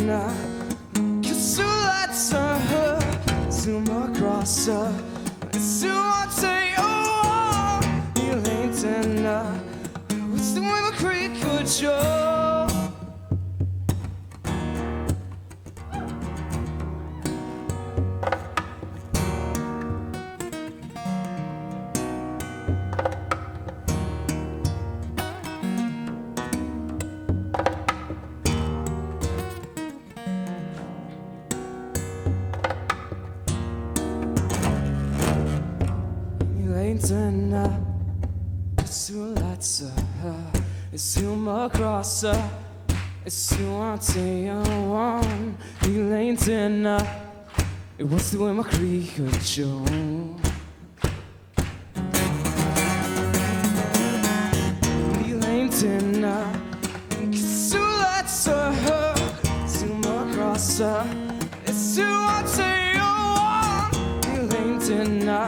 Léinteanna cosúil leatsa Is tú mo ghrása Is tú an té amháin Níl aon duine Is tú i mo chroí go deo. Níl aon duine cosúil leatsa Is tú mo ghrása Is tú an té amháin Níl aon duine Is tú i mo chroí go deo. Níl aon duine cosúil leatsa Is tú mo ghrása Is tú an té amháin Níl aon duine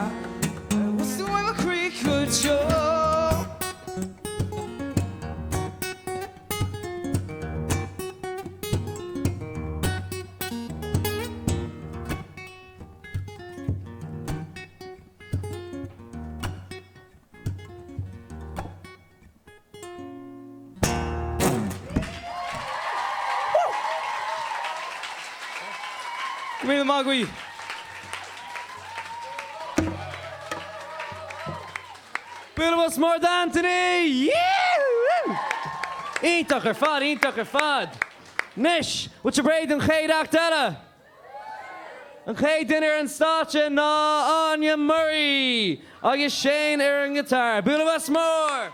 Is tú i mo chroí go deo. Go míle maith agaibh. Bualadh bos mór d'Anthony! Yeah! Iontach ar fad, iontach ar fad. Anois, bhfuil sibh réidh don chéad act eile? An chéad duine ar an stáitse ná Áine Murray agus Shane ar an ngiotár. Bualadh bos mór!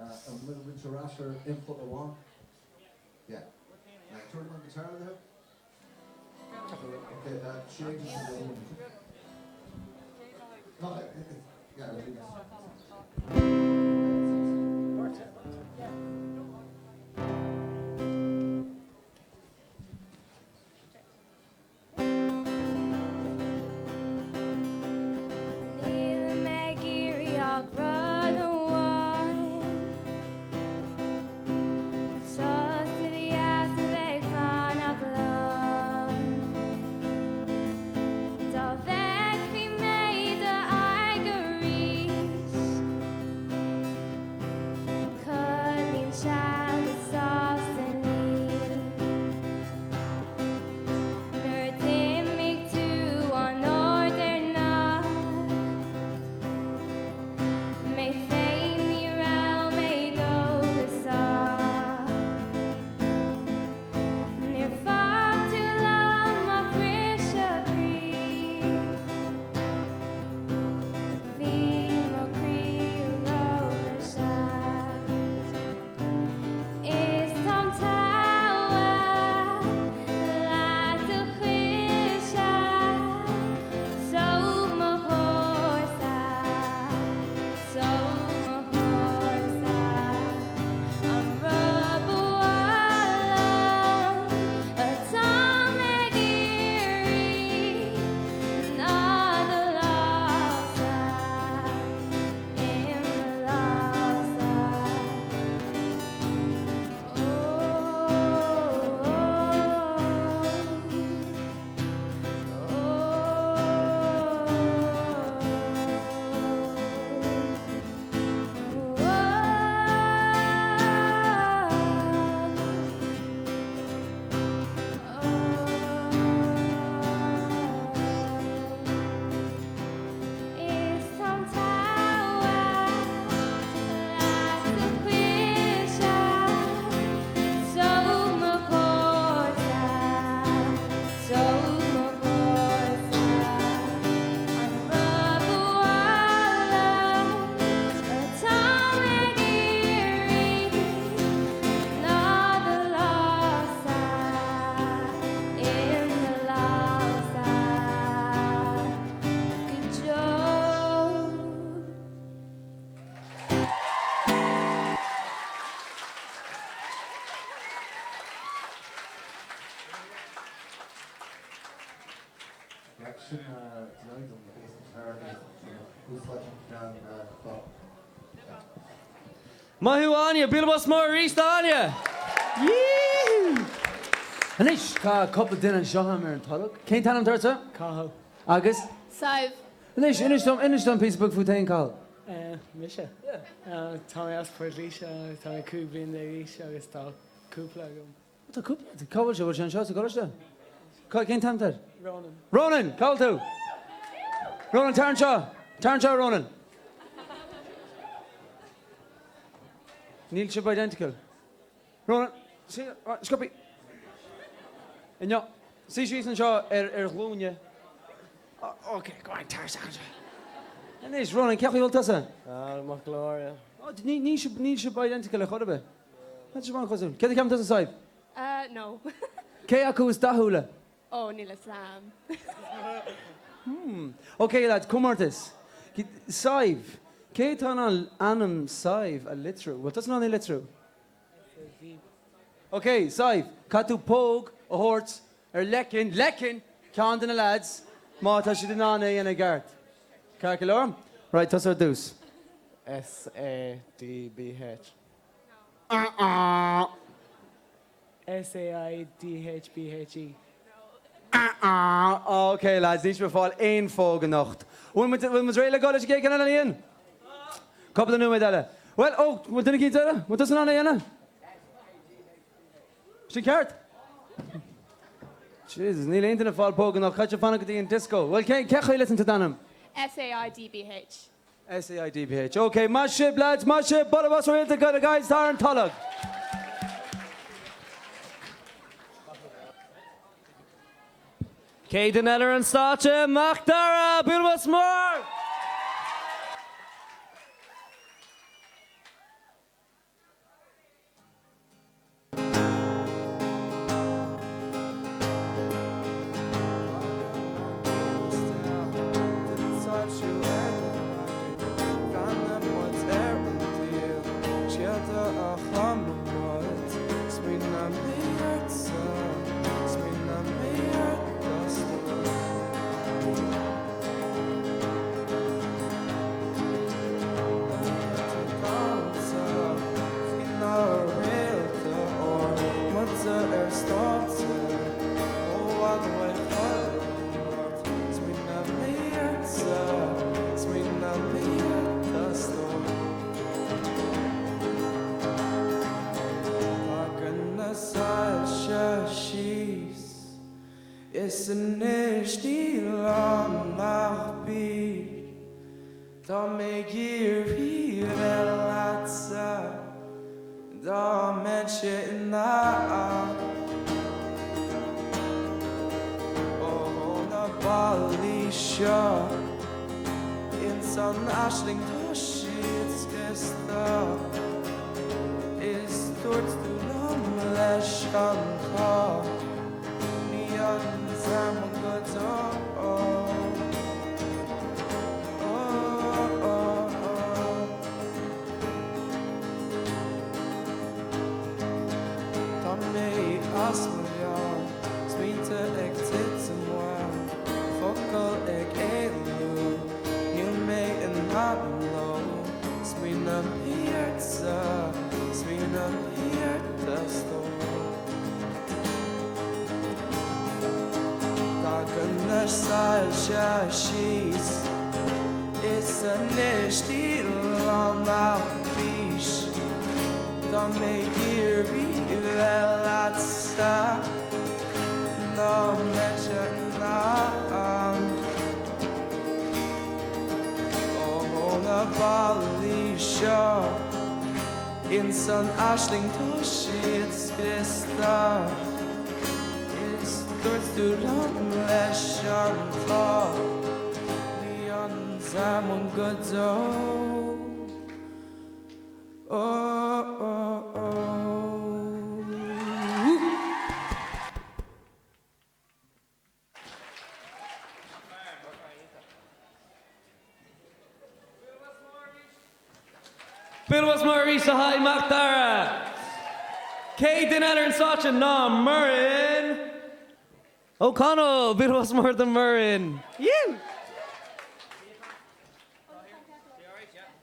An bhfuil muid ar ais ar input amháin? Yeah. Turn on guitar there. Okay, change the No, yeah, Níl mé ag iarraidh ach rud amháin. Sásta deas a bheith ag fanacht liom. Dá bhfeicfí mé i d'aghaidh arís. Codlaíonn sé. Sin dlí don bass guitar úsáid an ceann cloch. Maith thú Áine! Bualadh bos mór arís d'Áine! Yee-hoo! Anois, tá cúpla duine anseo agam ar an tolg. Cén t-ainm atá ortsa? Cathal. Agus? Sadhbh. Anois, inis dom, inis dom píosa beag fút féin, Cathal. Mise? Yeah. Tá mé as Port Laoise, tá mé 15 bliain d'aois agus tá cúpla agam. Tá cúpla, cá bhfuil sé, bhfuil sé anseo sa gcoláiste? Cén t-ainm atá air? Ronan. Ronan! Cá bhfuil tú? Ronan, tar anseo! Tar anseo, Ronan! Níl sibh identical. Ronan, sciobthaí! Inniu, suigh síos anseo ar ar ghlúine. Ok, go on, tar isteach anseo. Anois, Ronan, cén chaoi a bhfuil tusa? Ah, maith go leor, yeah. Níl sibh, níl sibh identical ar chor ar bith. Tá sibh an-chosúil. Céard a cheapann tusa, Sadhbh? Uh, no. Cé acu is dathúla? Oh, níl a fhios a'm. Hmm. Ok, lads, comórtas. Sadhbh, cé atá in ann ainm Sadhbh a litriú? Bhfuil tusa in ann é a litriú? Ok, Sadhbh, caithfidh tú póg a thabhairt ar leiceann, leiceann, ceann de na lads má tá siad in ann é a dhéanamh i gceart. Ceart go leor? Right, tusa ar dtús. S A D B H. S A I D H B H E. Ok lads, níl sibh ag fáil aon phóg anocht. Bhfuil muid, bhfuil muid réidh le dul leis an gcéad ceann eile, Ian? Cúpla nóiméad eile. Bhuel, ó, bhfuil duine eicínt eile? Bhfuil tusa in ann é a dhéanamh? Sin ceart? Jesus, níl aon duine ag fáil póg anocht, caithfidh sibh fanacht go dtí an disco. Bhuel, cén chaoi a litríonn tú d'ainm? S A I D B H. SAIDBH. Ok, maith sibh lads, maith sibh, bualadh bos rialta do na guys atá ar an tolg! Céad duine eile ar an stáitse, Macdara! Bualadh bos mór! Is anois níl ann ach bís. Tá mé ag iarraidh bheith leatsa dá mbeinnse in ann. Ó na ballaí seo ins an aisling tá siad scriosta is dúirt tú liom leis an t-ádh ní an t-am go deo. Tá mé as mo mheabhair, smaointe ag titim uaim, focail ag éalú, níl mé in ann leo. Smaoiním ortsa, smaoiním ort a stór. Tagann na soilse síos is anois níl ann ach fís. Tá mé ag iarraidh bheith leatsa dá mbeinnse in ann. Ó na ballaí seo. Ins an aisling tá siad scriosta Is dúirt tú liom leis an t-ádh Ní an t-am go deo Oh oh oh. Bualadh bos mór arís le haghaidh Macdara. Céad duine eile ar an stáitse ná Muireann. O'Connell! Bualadh bos mór do Muireann! Tabhair dom beatha,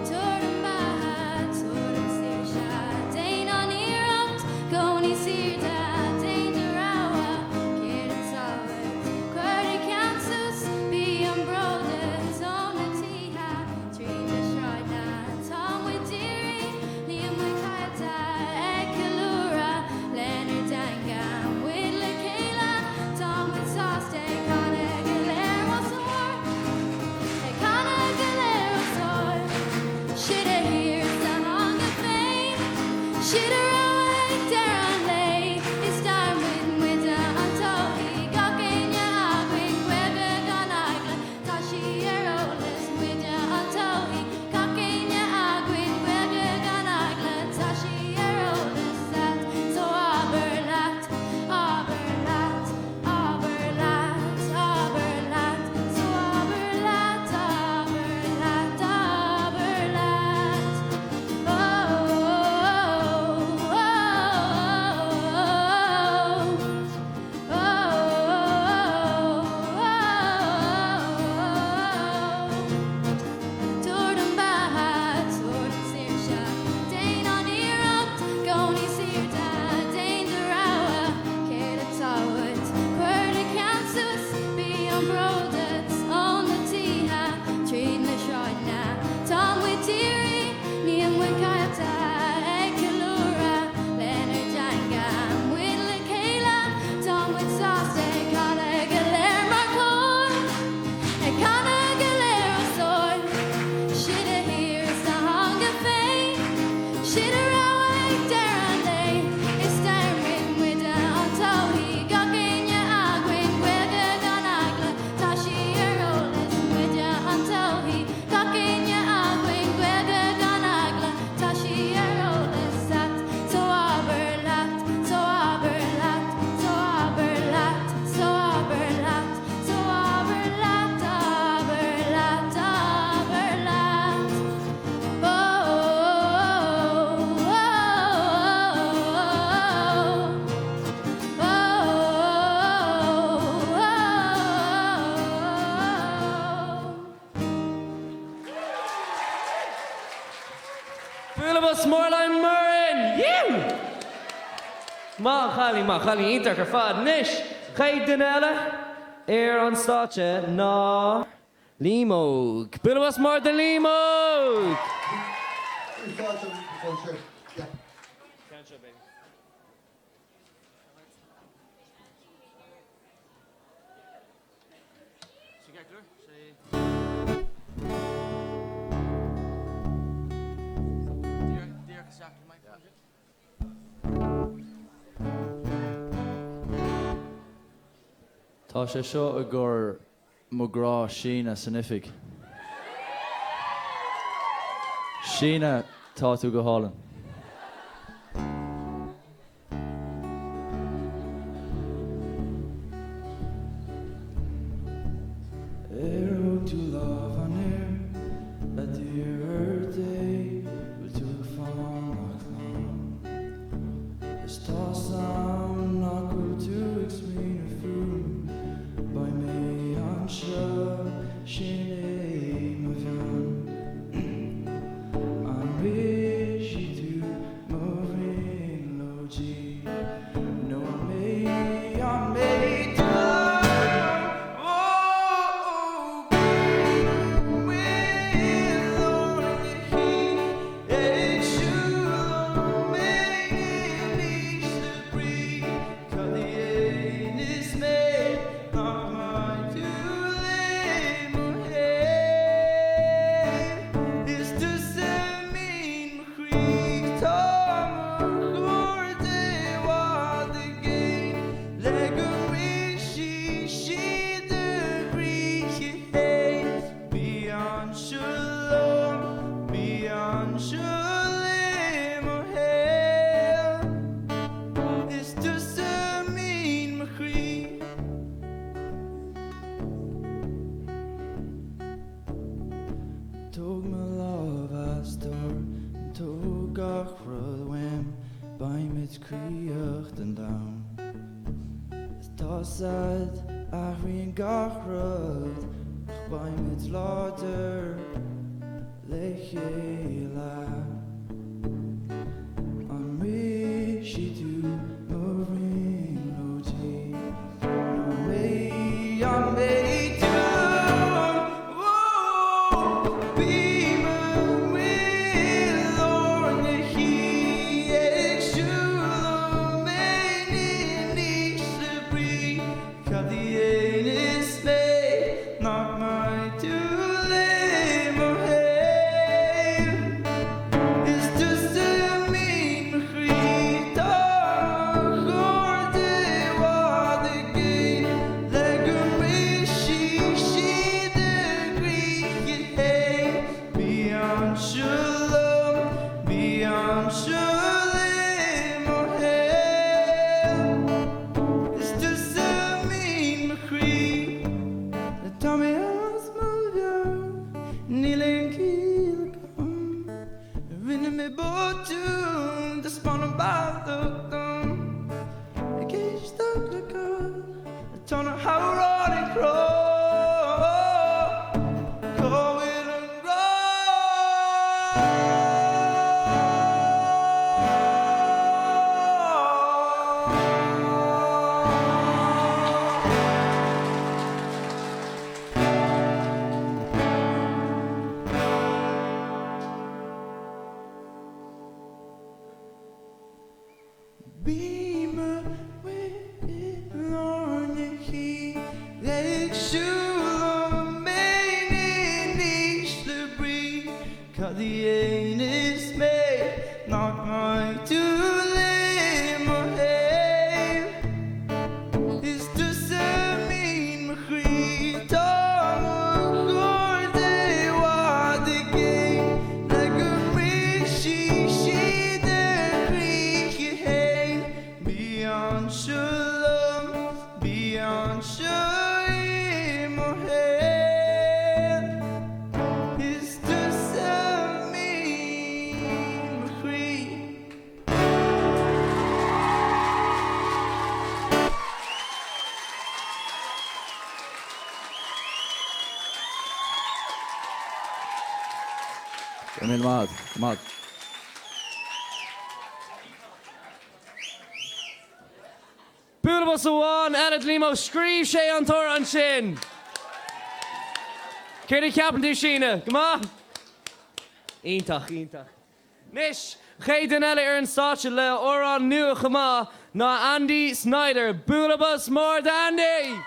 tabhair dom saoirse, déan an iarracht, cónaí saor de, déan do rogha, céard atá uait? Cuir do cheann suas, bíonn bród ort ó na tithe tríd na sráideanna. Tá muid dírithe, níl muid caillte, ag ceiliúradh lenár dteanga. Muid le chéile, tá muid sásta ag canadh go léir os ard. Ag canadh go léir os ard. Sin a thír is a theanga féin. Sin a rogha ag deireadh an lae. Is stair muid, muide an todhchaí. Gach éinne againn Gaeilge gan eagla. Tá sí ar eolas, muide an todhchaí. Gach éinne againn Gaeilge gan eagla. Tá sí ar eolas a't. So abair leat, abair leat, abair leat, abair leat. So abair leat, abair leat, abair leat. Oh, oh, oh, oh, oh, oh. Tabhair dom beatha, tabhair dom saoirse, déan an iarracht, cónaí saor de, déan do rogha, céard atá uait? Cuir do cheann suas, bíonn bród ort ó na tithe tríd na sráideanna. Tá muid dírithe, níl muid caillte, ag ceiliúradh lenár dteanga. Muid le chéile, tá muid sásta ag canadh go léir mar chór. Ag canadh go léir os ard. Sin a thír is a theanga féin. Sin a rogha ag deireadh an lae. Is stair muid, muide an todhchaí. Gach éinne againn Gaeilge gan eagla. Tá sí ar eolas, muide an todhchaí. Gach éinne againn Gaeilge gan eagla. Tá sí ar eolas a't. So abair leat, so abair leat, so abair leat, so abair leat, so abair leat, abair leat, abair leat. Oh, oh, oh, oh, oh, oh. Bualadh bos mór le Muireann! Maith an chailín, maith an chailín, iontach ar fad. Anois, chéad duine eile ar an stáitse ná Liam Óg. Bualadh bos mór do Liam Óg! Úsáid an seo, yeah. Ceann seo, baby. Tá sé seo i gcomhair mo grá Síne san oifig. Síne, tá tú go hálainn. Ar thug tú lámh an fhir a d'iarr ort é, bhfuil tú ag fanacht liom? Is tá's a'm nach bhfuil tú ag smaoineamh fúm, beidh mé anseo, sin é mo mheon. An mbrisfidh tú mo bhrionglóidí nó an mbeidh, an mbeidh tú Feicfimid críoch den domhan. Is tá 's a'd, athraíonn gach rud ach beimid láidir le chéile. An mbrisfidh tú mo bhrionglóidí? Nó an mbeidh, an mbeidh tú liom? Bím amuigh i lár na hoíche ag siúl liom féin in ísle brí. Cad a dhéanfas mé nach mbeidh tú le mo thaobh? Is tusa mian mo chroí, tá mo chairde i bhfad i gcéin le go mbrisfidh siad a gcroíthe féin. Bí anseo liom, bí anseo le mo thaobh. Is tusa mian mo chroí. Tá mé as mo mheabhair, níl aon chiall agam. Rinne mé botún, taispeáin an bealach dom. Ag éisteacht le cad atá na hamhráin ag rá. Cá bhfuil an grá? Bím amuigh i lár na hoíche ag siúl liom féin in ísle brí. Cad a dhéanfas mé nach mbeidh tú le mo thaobh? Is tusa mian mo chroí, tá mo chairde i bhfad i gcéin le go mbrisfidh siad a gcroíthe féin. Bí anseo liom, bí anseo i mo shaol. Is tusa mian mo chroí. Go raibh míle maith agat. Go maith. Bualadh bos amháin eile do Liam Ó scríobh sé an t-amhrán sin! Céard a cheapann tú, Síne? Go maith? Iontach, iontach. Anois, an chéad duine eile ar an stáitse le amhrán nua chomh maith ná Andy Snyder. Bualadh bos mór d'Andy!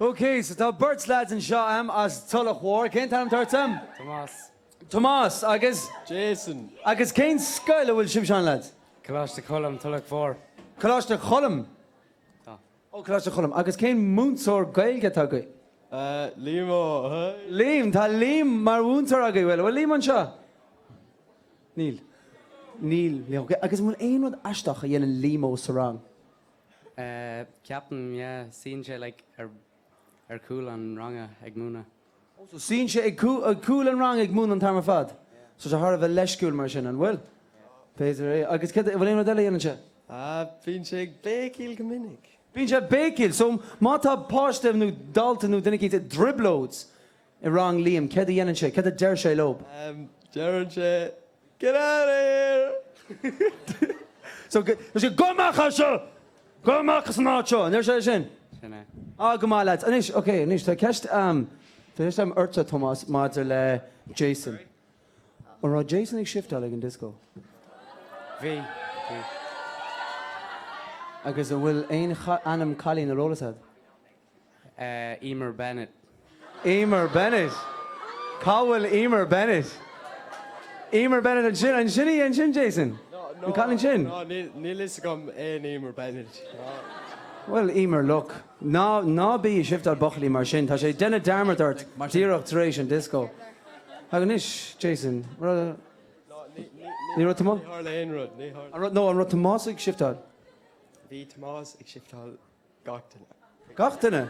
Ok, so tá beirt lads anseo a'm as Tulach Mhór. Cén t-ainm atá ort a'm? Tomás. Tomás, agus? Jason. Agus cén scoil a bhfuil sibhse ann, lads? Coláiste Choilm, Tulach Mhór. Coláiste Choilm? Tá. Ó, Coláiste Choilm. Agus cén múinteoir Gaeilge atá agaibh? Liam Ó. Liam, tá Liam mar mhúinteoir agaibh, bhfuil? Bhfuil Liam anseo? Níl. Níl, Liam. Ok, agus an bhfuil aon rud aisteach a dhéanann Liam Ó sa rang? Ceapaim, yeah, suíonn sé like ar ar chúl an ranga ag múineadh. Oh, so suíonn sé ag ag cúl an ranga ag múineadh an t-am ar fad? So tá sé thar a bheith leisciúil mar sin, an bhfuil? B'fhéidir é. Agus céard, an bhfuil aon rud eile a dhéanann sé? Ah, bíonn sé ag béicíl go minic. Bíonn sé ag béicíl! So má tá páiste nó dalta nó duine eicínt i dtrioblóid i rang Liam, céard a dhéanann sé? Céard a deir sé leo? Deireann sé Get out of here! So, deir sé, Gabh amach as seo! Gabh amach as an áit seo! An deir sé sin? Sin é. Ah, go maith lads. Anois, ok, anois, tá ceist a'm, tá ceist a'm ortsa, Tomás, maidir le Jason. An raibh Jason ag shifteáil ag an disco? Bhí, bhí. Agus an bhfuil aon ainm cailín ar eolas a'd? Emer Bennett. Emer Bennett? Cá bhfuil Emer Bennett? Emer Bennett ansin, ansin í ansin Jason? An cailín sin? No, níl fhios agam aon Emer Bennett. Bhuel Emer, look, ná, ná bí ag shifteáil buachaillí mar sin, tá sé ag déanamh dearmad ort díreach tar éis an disco. Ach anois, Jason, raibh, ní raibh Tomás? Ní tharla aon rud, ní tharla. No, an raibh Tomás ag shifteáil? Bhí Tomás ag shifteáil Gach duine. Gach duine?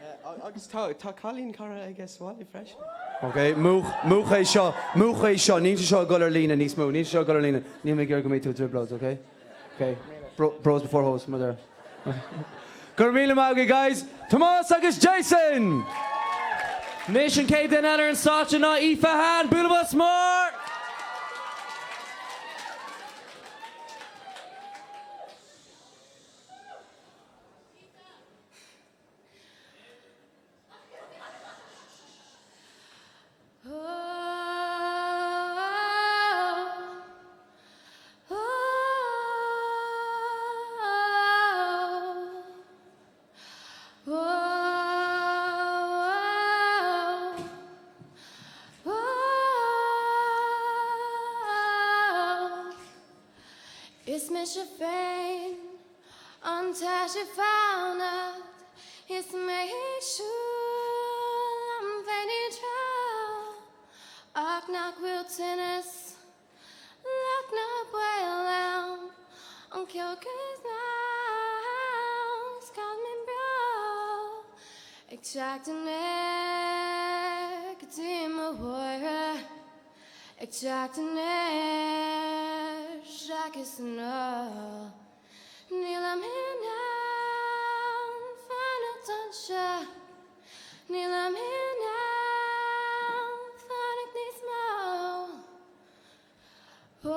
Yeah, agus tá, tá cailín cara aige sa bhaile freisin. Ok, múch, múch é seo, múch é seo, níl sé seo ag dul ar líne níos mó, níl sé seo ag dul ar líne, níl mé ag iarraidh go mbeidh tú i dtrioblóid, ok? Ok, bro, bros before hoes, mar a deir. Go raibh míle maith agaibh guys, Tomás agus Jason! Anois an chéad duine eile ar an stáitse ná Aoife Han, bualadh bos mór! Is mise féin an taise fánach Is mé ag siúl liom féin i dtreo Ach nach bhfuil tinneas leac ná baol ann An ceol is cad mé beo Ag teacht aniar go dtí mo mháire Ag teacht aniar seachas anall Nílim in ann fanacht anseo Nílim in ann fanacht níos mó Oh,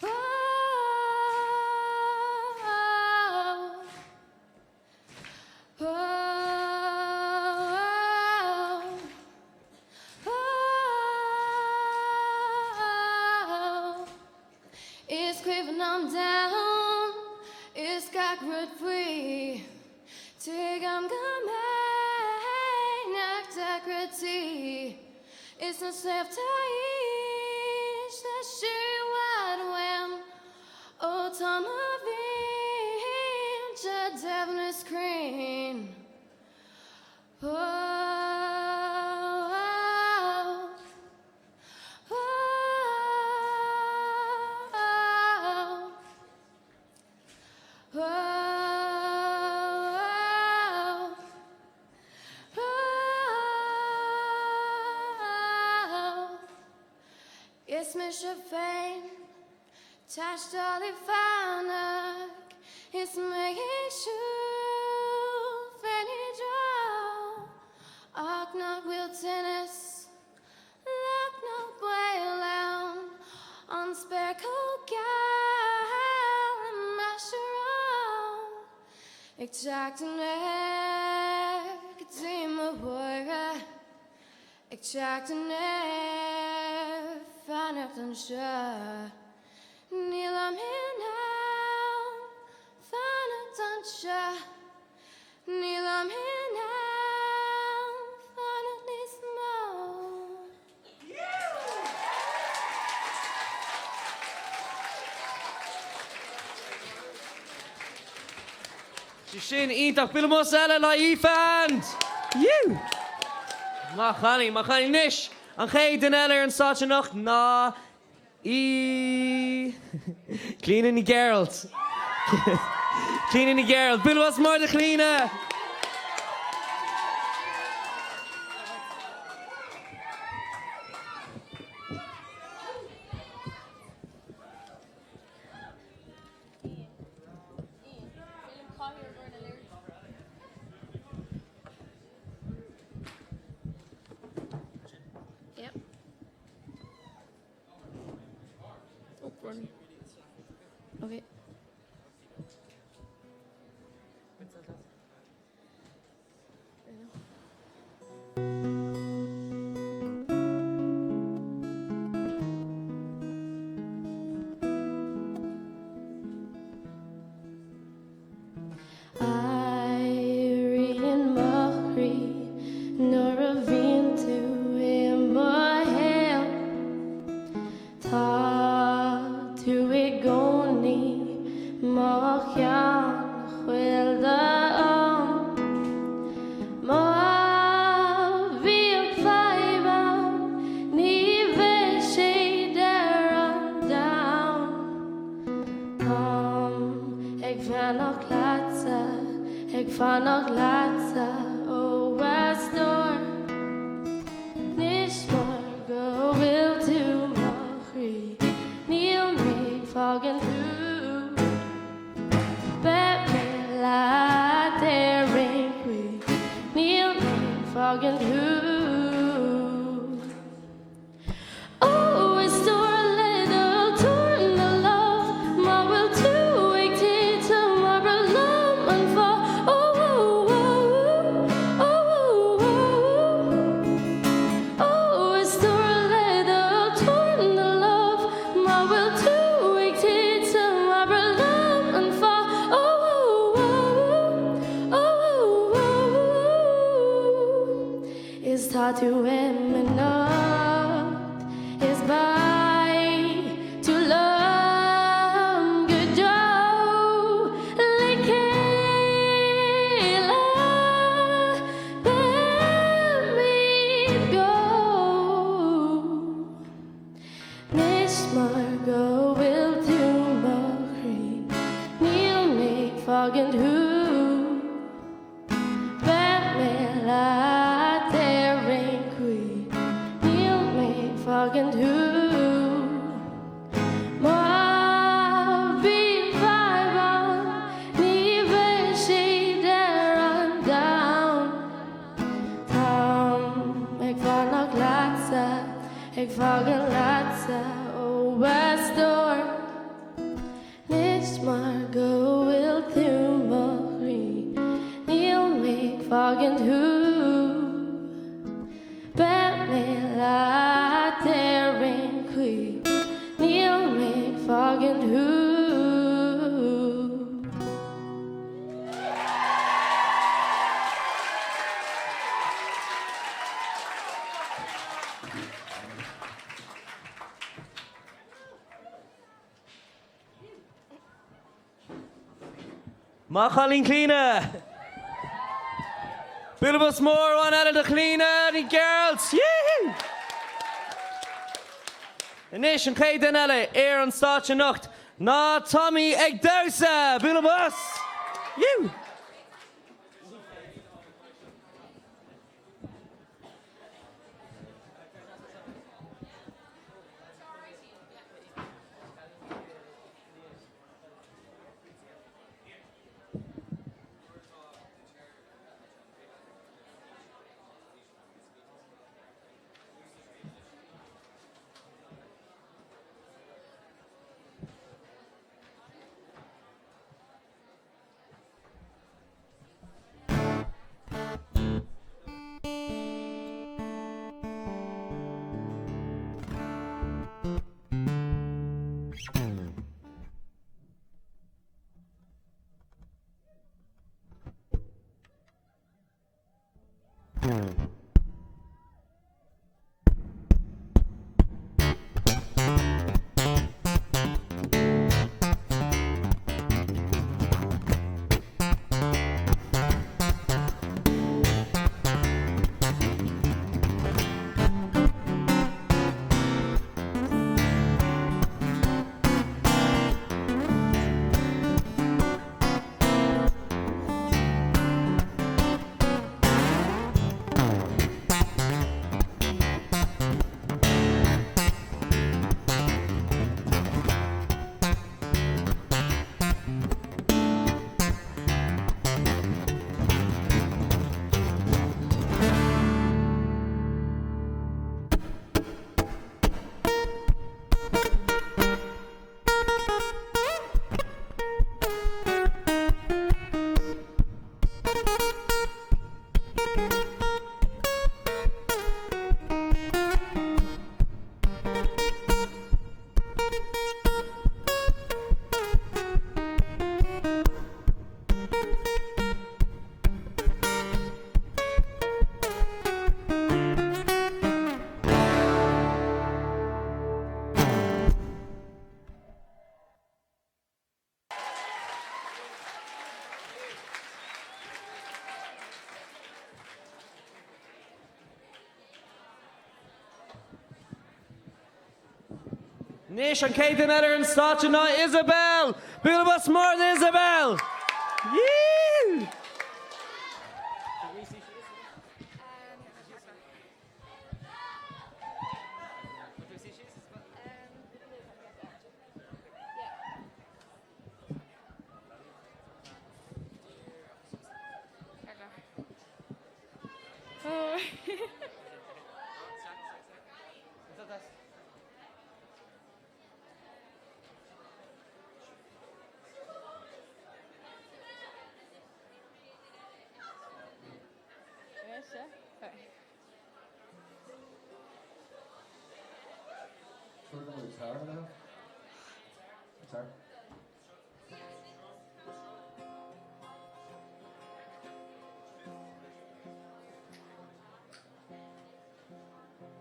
oh, oh, oh, oh. Is cuimhin liom domhan is gach rud faoi Tuigim go mbeidh neart deacrachtaí Is na sléibhte ísle siar i bhfad uaim Ó tá mo mhianta doimhin is cruinn Oh, oh, oh, oh, oh, oh. Is mise féin taistealaí fánach Is mé ag siúl féin i dtreo Ach nach bhfuil tinneas leac ná baol ann An spéir chomh geal le maisiúrán Ag teacht aniar go dtí mo bhuaire Ag teacht aniar fanacht anseo Nílim in ann fanacht. fanacht anseo, nílim in ann fanacht níos mó. Sé sin iontach. Bualadh bos eile le Aoife and you! Maith chailín, maith chailín. Anois, an chéad duine eile ar an stáitse anocht ná í. Clíona Ní Ghearailt. Clíona Ní Ghearailt. Bualadh bos mór do Chlíona! Yep. Oh, run. Okay. Éiríonn mo chroí nuair a bhíonn tú i mo shaol. Tá tú i gcónaí mo cheann chuile am. Má bhíodh fadhb ann ní bheadh sé deireadh an domhain. Táim ag fanacht leatsa, ag fanacht leatsa, ó a stór. Anois mar go bhfuil tú mo chroí, níl mé ag fágaint thú. Beidh mé leat ar aon chaoi, níl mé ag fágaint thú. Ó a stór le do tabhair do lámh má bhfuil tú ag titim abair liom an fáth Ó ó ó ó ó ó Ó a stór le do tabhair do lámh má bhfuil tú ag titim abair liom an fáth Ó ó ó ó ó Is tá tú uaim anocht is beidh tú liom go deo le chéile beimid beo. Anois mar go bhfuil tú mo chroí níl mé ag fágaint thú. Beidh mé leat ar aon chaoi, níl mé ag fágaint thú. Má bhíonn fadhb ann, ní bheidh sé deireadh an domhain. Táim ag fanacht leatsa, ag fágaint leatsa, ó a stór. Anois mar go bhfuil tú mo chroí, níl mé ag fágaint thú. Beidh mé leat ar aon chaoi, níl mé ag fágaint thú. Maith chailín Clíona! Bualadh bos mór amháin eile do Chlíona Ní Ghearailt! Yee-hoo! Anois an chéad duine eile ar an stáitse anocht ná Tommy ag damhsa! Bualadh bos! Yee! Anois an chéad duine eile ar an stáitse ná Isabel! Bualadh bos mór d'Isabel! Yee!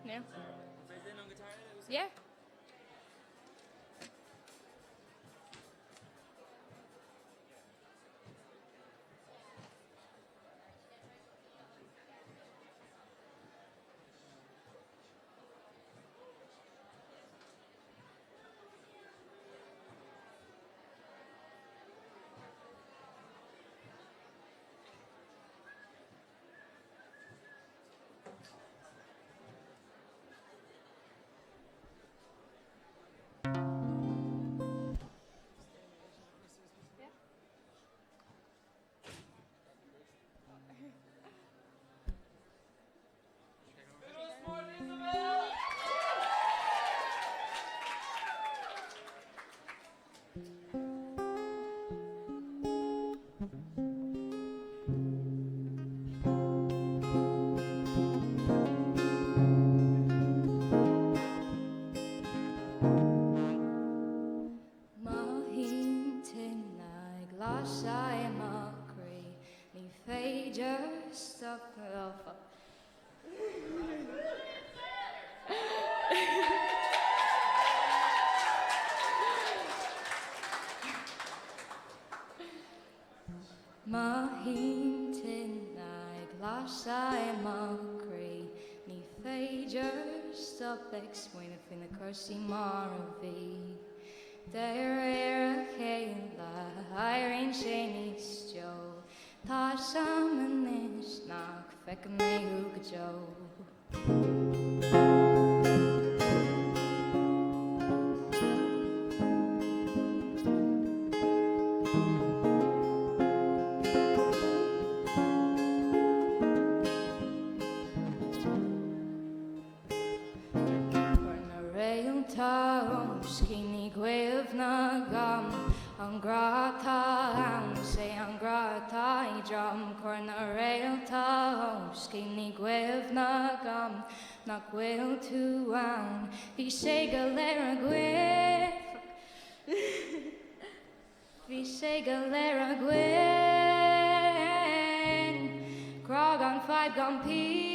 No. Yeah. Mothaím tine ag lasadh i mo chroí, ní féidir stopadh. Mothaím tine ag lasadh i mo chroí, ní féidir stop ag smaoineamh faoi na cúrsaí mar a bhí. De réir a chéile éiríonn sé níos teo, tá 'fhios a'm anois nach bhfeicfidh mé thú go deo. Cuir na réalta os cionn ní cuimhin agam an grá atá ann, is é an grá atá éadrom. Cuir na réalta os cionn ní cuimhin agam nach bhfuil tú ann. Bhí sé go léir againn. Bhí sé go léir againn. Grá gan. fadhb gan pingin.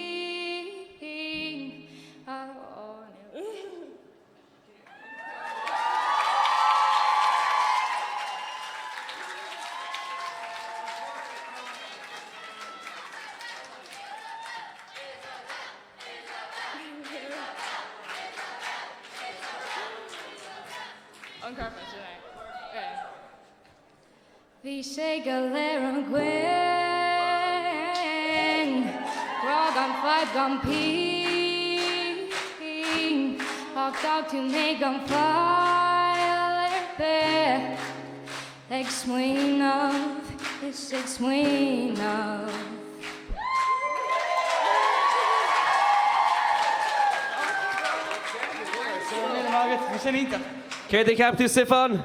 An curfá sin é. Bhí sé go léir againn, grá gan fadhb gan pingin, ach d'fhág tú mé gan faill ar bith, ag smaoineamh is ag smaoineamh. Céard a cheap tú Stiofán?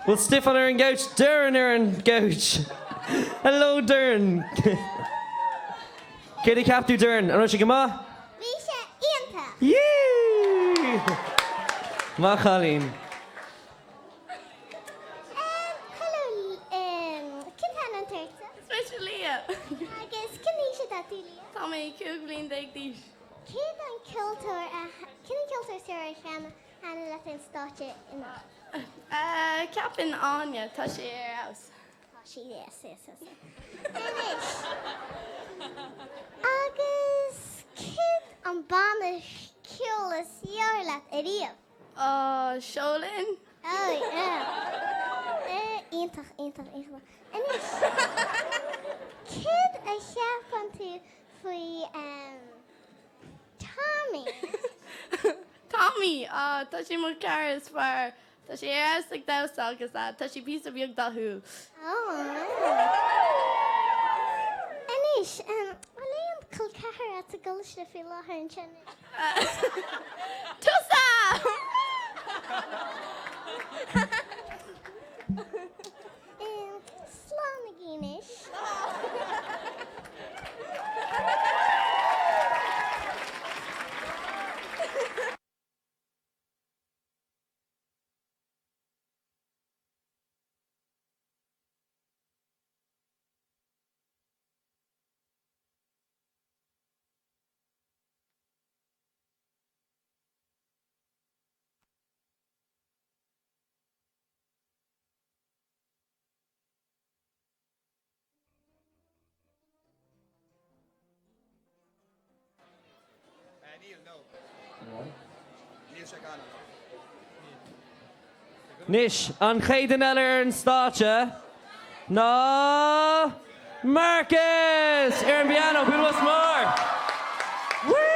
Bhfuil Stiofán ar an gcouch? Doireann ar an gcouch! Hello Doireann! Céard a cheap tú Doireann? An raibh sé go maith? Bhí sé iontach! Yee! Maith chailín. Hello cén t-ainm atá ortsa? Is mise Leah. Agus cén aois atá tú Leah? Tá mé 15 bliain d'aois. Céard an ceoltóir a cén an ceoltóir is fearr a thaitníonn leat ar an stáitse anocht? Ceapaim Áine, tá sí ar fheabhas. Tá sí yes yes yes. Anois agus céard an banna ceoil is fearr leat ariamh? Seo Linn. Oh yeah. Iontach iontach iontach. Anois céard a cheapann tú faoi Tommy. Tommy! Á, tá sé mo chara is fearr. Tá sé ar fheabhas ag damhsa agus tá sé píosa beag dathúil. Anois, an bhfuil aon col ceathar agat sa gcoláiste faoi láthair ansin? Tusa! Slán agaibh anois. Anois, an chéad duine eile ar an stáitse ná Marcus! Ar an bpianó, bualadh bos mór! Woohoo!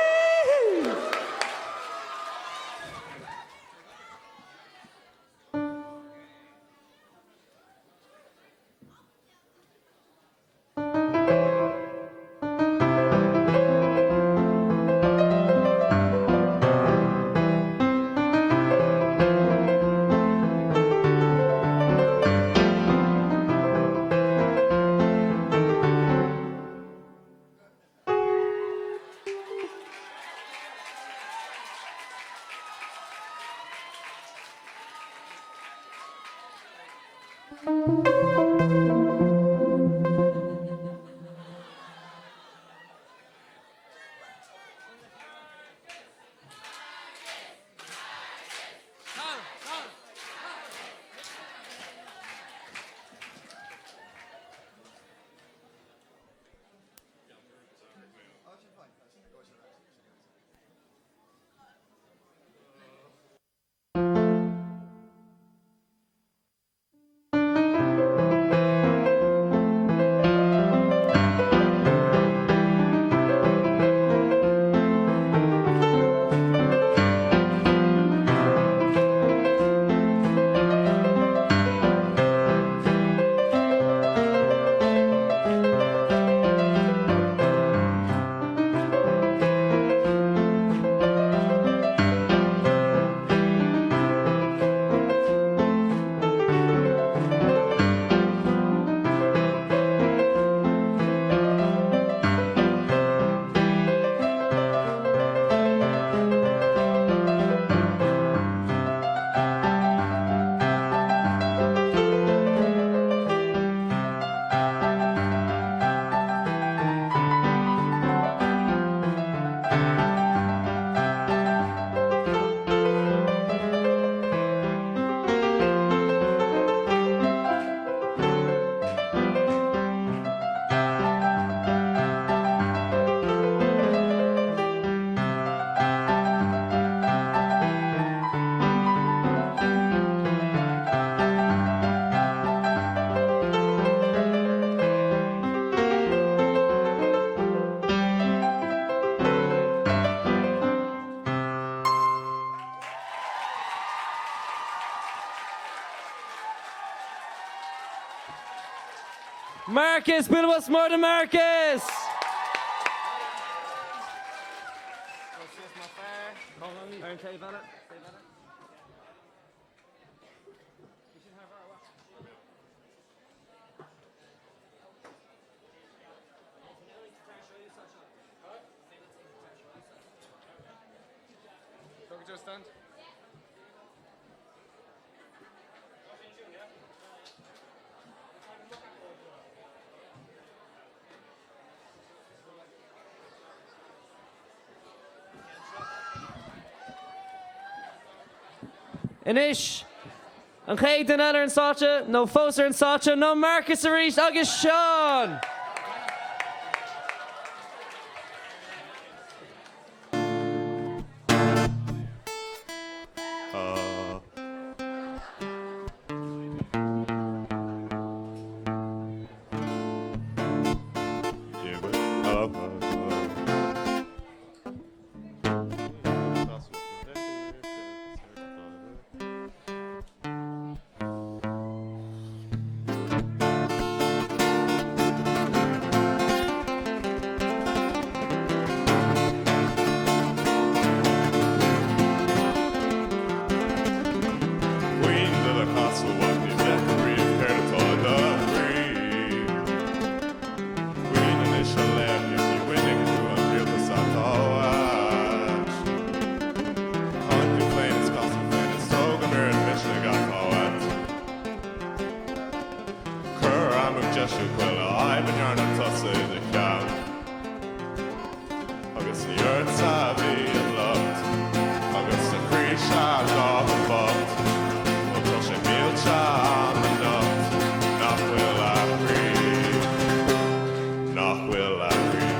Marcus! Bualadh bos mór do Marcus! Anois, an chéad duine eile ar an stáitse, nó fós ar an stáitse, ná Marcus arís agus Seán! Caoin do do chasadh ach ní bheifeá riamh céard atá i do chroí. Caoin anois a laoch is ní bhainfidh tú an rialtas atá uait. Cáin tú féin is cas tú féin is tóg an oiread misnigh atá uait. Cur amú deisiú chuile fhadhb a ndearna tusa i do cheann. Agus ní ortsa a bhí an locht Agus do chroí-se lách bocht Ó tá sé millte a'm anocht Nach bhfuil a chroí Nach bhfuil a chroí.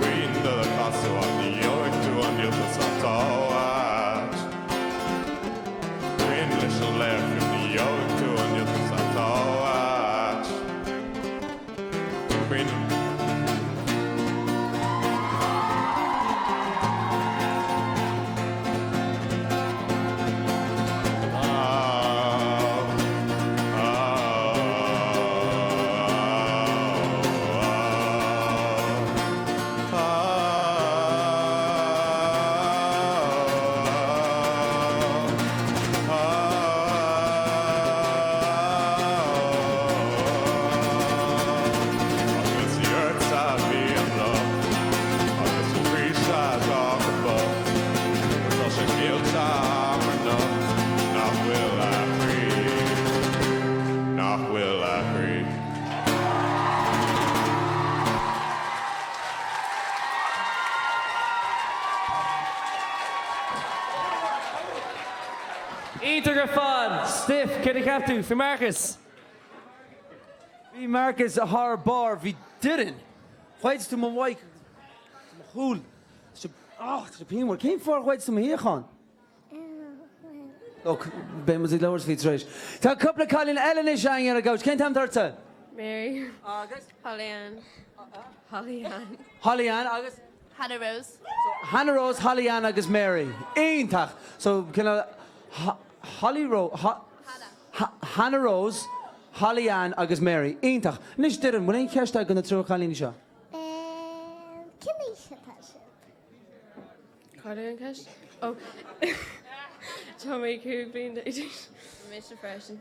Caoin do do chasadh ach ní gheobhaidh tú an díoltas atá uait. Caoin leis an laoch is ní gheobhaidh tú an díoltas atá uait. Caoin. Agus ní ortsa a bhí an locht, agus do chroí-se lách bocht, tá sé millte a'm anocht nach bhfuil a chroí, nach bhfuil a chroí. Iontach ar fad! Stiff, céard a cheap tú faoi Marcus? Bhí Marcus thar barr, bhí Doireann! Ghoid tú mo mhic agus mo chúl. Tá sé, ah, tá sé pianmhar. Cén fáth ar ghoid tú mo shuíochán? Look, beidh muid ag labhairt faoi tar éis. Tá cúpla cailín eile anois againn ar an gcouch. Cén t-ainm atá ortsa? Mary. Agus? Holly Ann. Holly Ann. Holly Ann agus? Hannah Rose. So, Hannah Rose, Holly Ann agus Mary. Iontach! So, cineál Holly Rose, Hannah. Hannah Rose, Holly Ann agus Mary. Iontach. Anois, Doireann, bhfuil aon cheist agat do na triúr cailíní seo? Cén aois atá sibh? Cad é an cheist? Ó, tá mé 15 bliain d'aois. Mise freisin.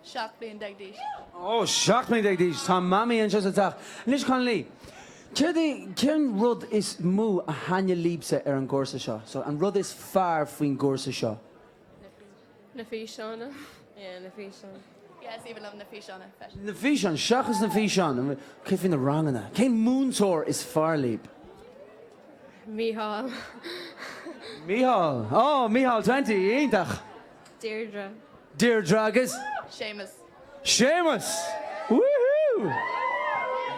17 bliain d'aois. Ó, 17 bliain d'aois! Tá mamaí anseo sa teach. Anois, cailíní, céard é, cén rud is mó a thaitnigh libhse ar an gcúrsa seo? So, an rud is fearr faoin gcúrsa seo? Na físeáin. Yeah, na físeáin. Yeah, is aoibhinn liom na físeáin freisin. Na físeáin, seachas na físeáin, céard faoi na ranganna? Cén múinteoir is fearr libh? Mícheál. Mícheál! Oh, Mícheál 20, iontach! Deirdre. Deirdre agus? Séamus. Séamus! Woohoo!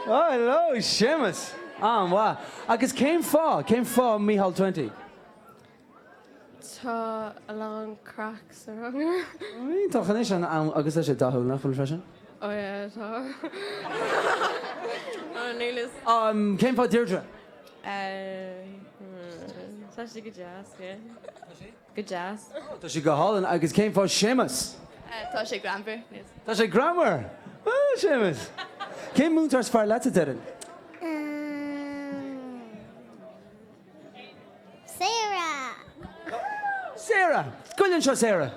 Oh, hello, Séamus! An-mhaith. Agus cén fáth, cén fáth Mícheál 20? Tá a lán craic sa rang. Iontach anois an am agus tá sé dathúil nach bhfuil freisin? Oh yeah tá. Oh níl fhios. Cén fáth Deirdre? Tá sé go deas, yeah. Go deas. Tá sé go hálainn agus cén fáth Séamus? Tá sé greannmhar. Tá sé greannmhar! Ah, Séamus! Cén múinteoir is fearr leatsa, Doireann? Sarah! Sarah! Gabh i leith anseo, Sarah!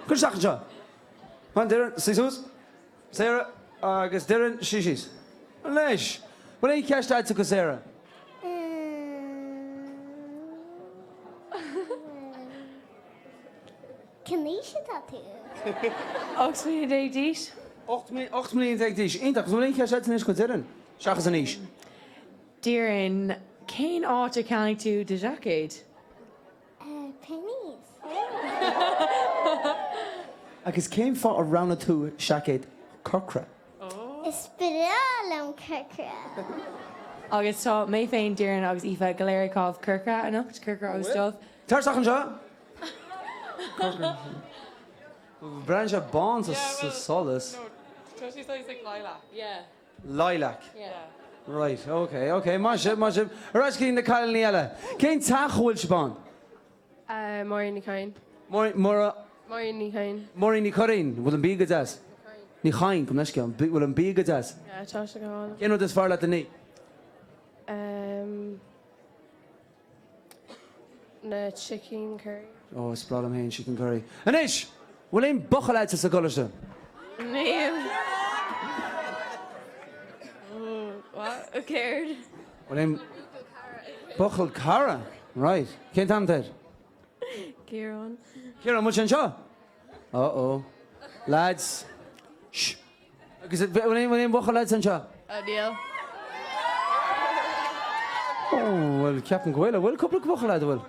Cuir isteach anseo. Come on, Doireann, suigh suas. Sarah agus Doireann, suigh síos. Anois, bhfuil aon cheist agatsa do Sarah? Cén aois atá tú? 18 mbliana d'aois. 18 mbliana d'aois. Iontach. Agus an bhfuil aon cheist agatsa anois do Doireann? Seachas an aois. Doireann, cén áit ar cheannaigh tú do sheaicéad? Penneys. Agus cén fáth a roghnaigh tú seaicéad corcra? Is breá liom corcra. Agus tá mé féin, Doireann agus Aoife go léir ag caitheamh corcra anocht, corcra agus dubh. Tar isteach anseo! Corcra. Breathnaíonn sé bán sa solas. Tá sé saghas like lilac. Yeah. Lilac. Yeah. Right, ok, ok, maith sibh, maith sibh. Ar ais go dtí na cailíní eile. Cén teach a bhfuil sibh ann? Máirín Ní Chadhain. Máirín, Máire. Máirín Ní Chadhain. Máirín Ní Churraoin. Bhfuil an bia go deas? Ní Chadhain, gabh mo leithscéal. Bhfuil an bia go deas? Yeah, tá sé go hálainn. Cén rud is fearr leat a ní? Um. Na chicken curry. Ó, is breá liom féin chicken curry. Anois, bhfuil aon buachaill agatsa sa gcoláiste? Níl. What? Céard? Bhfuil aon buachaill cara? Right. Cén t-ainm atá air? Ciarán. Ciarán, bhfuil sé anseo? Uh oh. Lads. Shh. Agus bhfuil aon bhuachaill agatsa anseo? Níl. Ó, bhuel, ceapaim go bhfuil. An bhfuil cúpla buachaill agat, an bhfuil?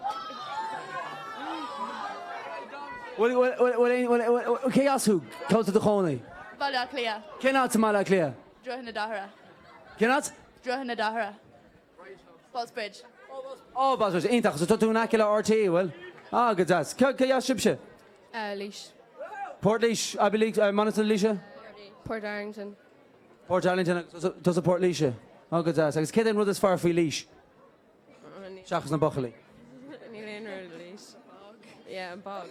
Bhfuil, bhfuil, bhfuil aon, bhfuil, bhfuil, cé as thú? Cá bhfuil tú i do chónaí? Baile Átha Cliath. Cén áit i mBaile Átha Cliath? Droichead na Dothra. Cén áit? Droichead na Dothra. Ballsbridge. Ó, Ballsbridge, iontach. So tá tú in aice le RTÉ, bhfuil? Ah, go deas. Cé as sibhse? Laois. Port Laoise, Abbeyleix, Mainistir na Laoise? Portarlington. Portarlington agus tusa Port Laoise. Ó, go deas. Agus céard é an rud is fearr faoi Laois? Seachas na buachaillí. Níl aon rud i Laois. Yeah, an bog.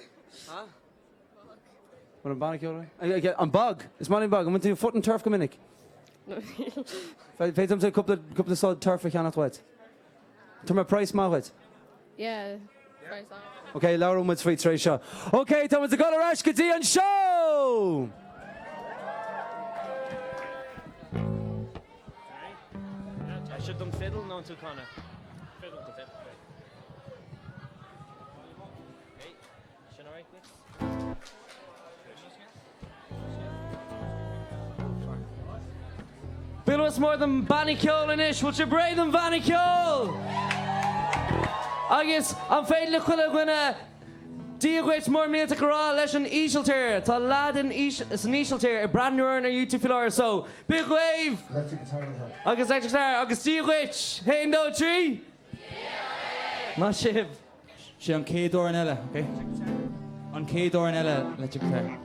Bhfuil an banna ceoil réidh? An bog! Is maith liom bog. An mbíonn tú foot and turf go minic? Níl. Féadfaimse cúpla cúpla sod turf a cheannacht uait. Tabharfaidh mé praghas maith dhuit. Yeah, praghas maith. Ok, labhróidh muid faoi tar éis seo. Ok, tá muid ag dul ar ais go dtí an seó! Seo don fiddle nó an tú canadh? Fiddle. The fiddle. Sin alright duit? Bualadh bos mór don banna ceoil anois, bhfuil sibh réidh don bhanna ceoil? Agus an féidir le chuile dhuine Dia dhuit mór millteach a rá leis an Ísiltír? Tá leaid san Ísiltír ag breathnú orainn ar YouTube faoi láthair so big wave! Electric guitar with her. Agus electric guitar agus Dia dhuit! Haon, dó, trí! Maith sibh! Sé an chéad amhrán eile, ok? An chéad amhrán eile electric guitar.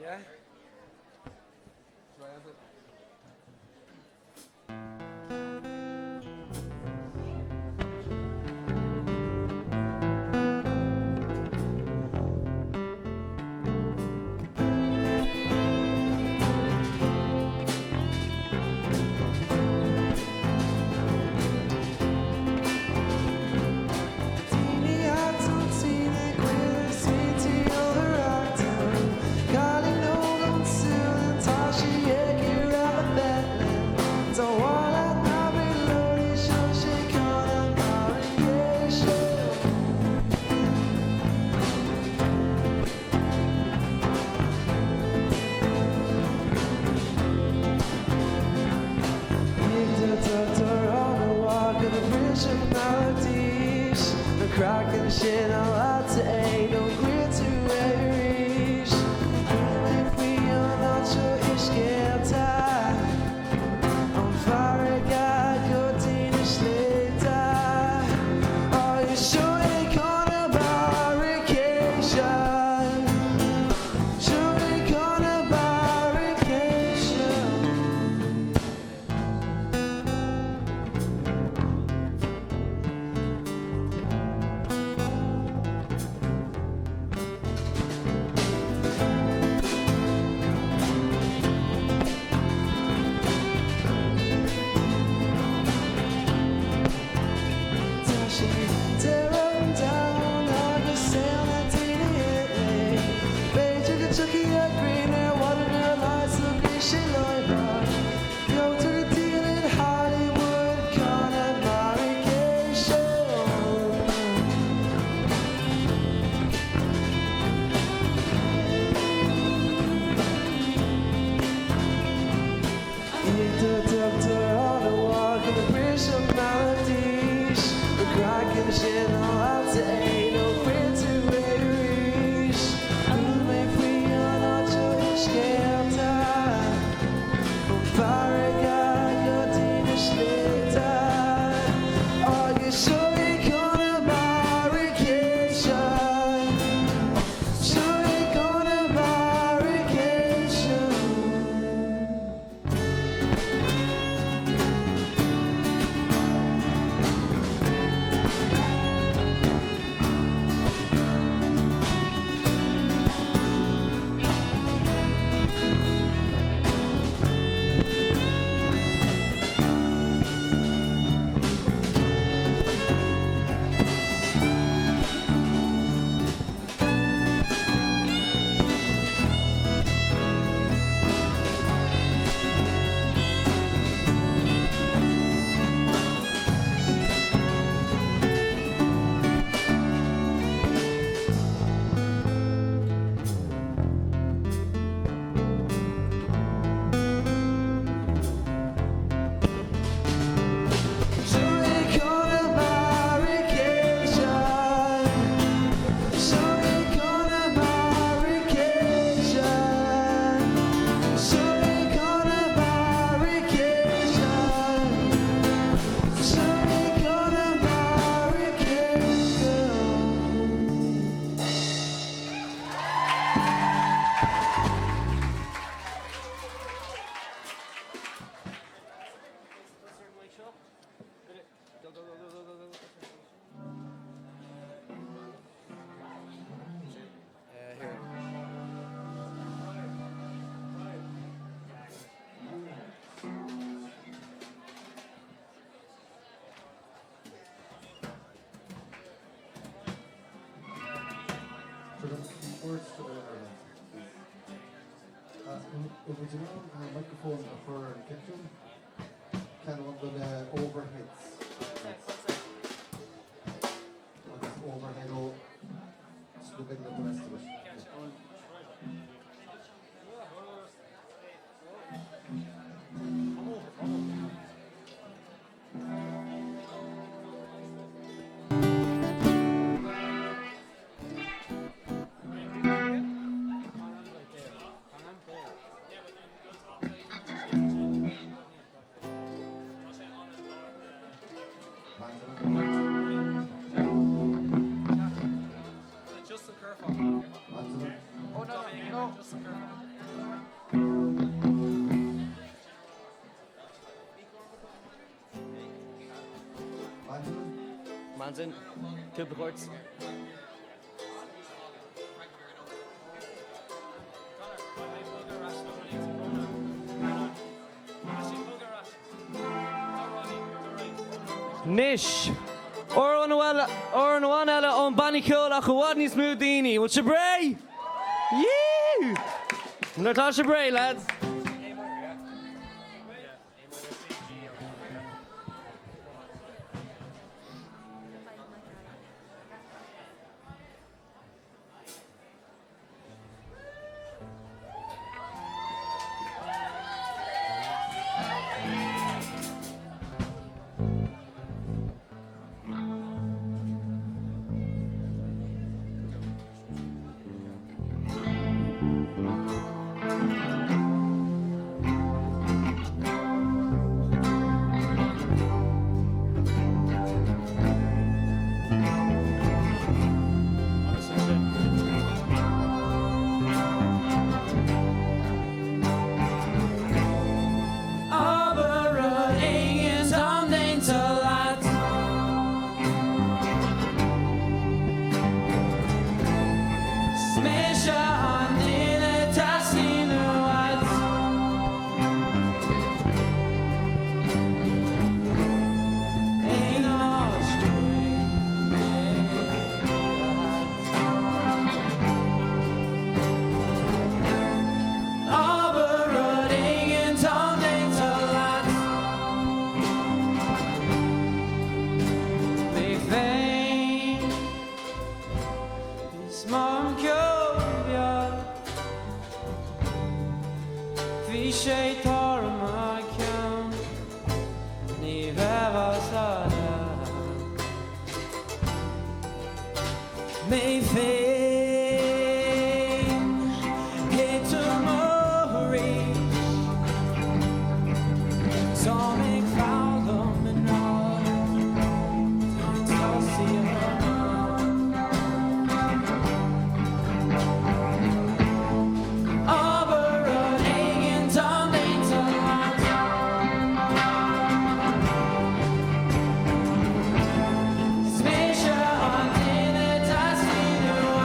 Yeah. go, go, go, go, go. Here. An bhfuil muid in ann an microphone a chur ar an gceathrún? Ceann amháin de na overheads. Agus overhead ó so the middle of the rest of it. Manzin, cúpla cuairt. Anois, amhrán amháin eile ón banna ceoil ach i bhfad níos mó daoine. Bhfuil sibh réidh? Yee! Nuair atá sibh réidh, lads. Abair rud éigin táim déanta leat. 'S mise an duine teastaíonn uait. Aon áit Abair rud éigin táim déanta leat. Mé féin is m'am ceol beag. Bhí sé tar mo cheann, ní bheadh fhios agat. Mé féin, thit amach arís. Táim ag foghlaim i ngrá, táim tosaithe Abair rud éigin táim déanta leat. 'S mise an duine teastaíonn uait.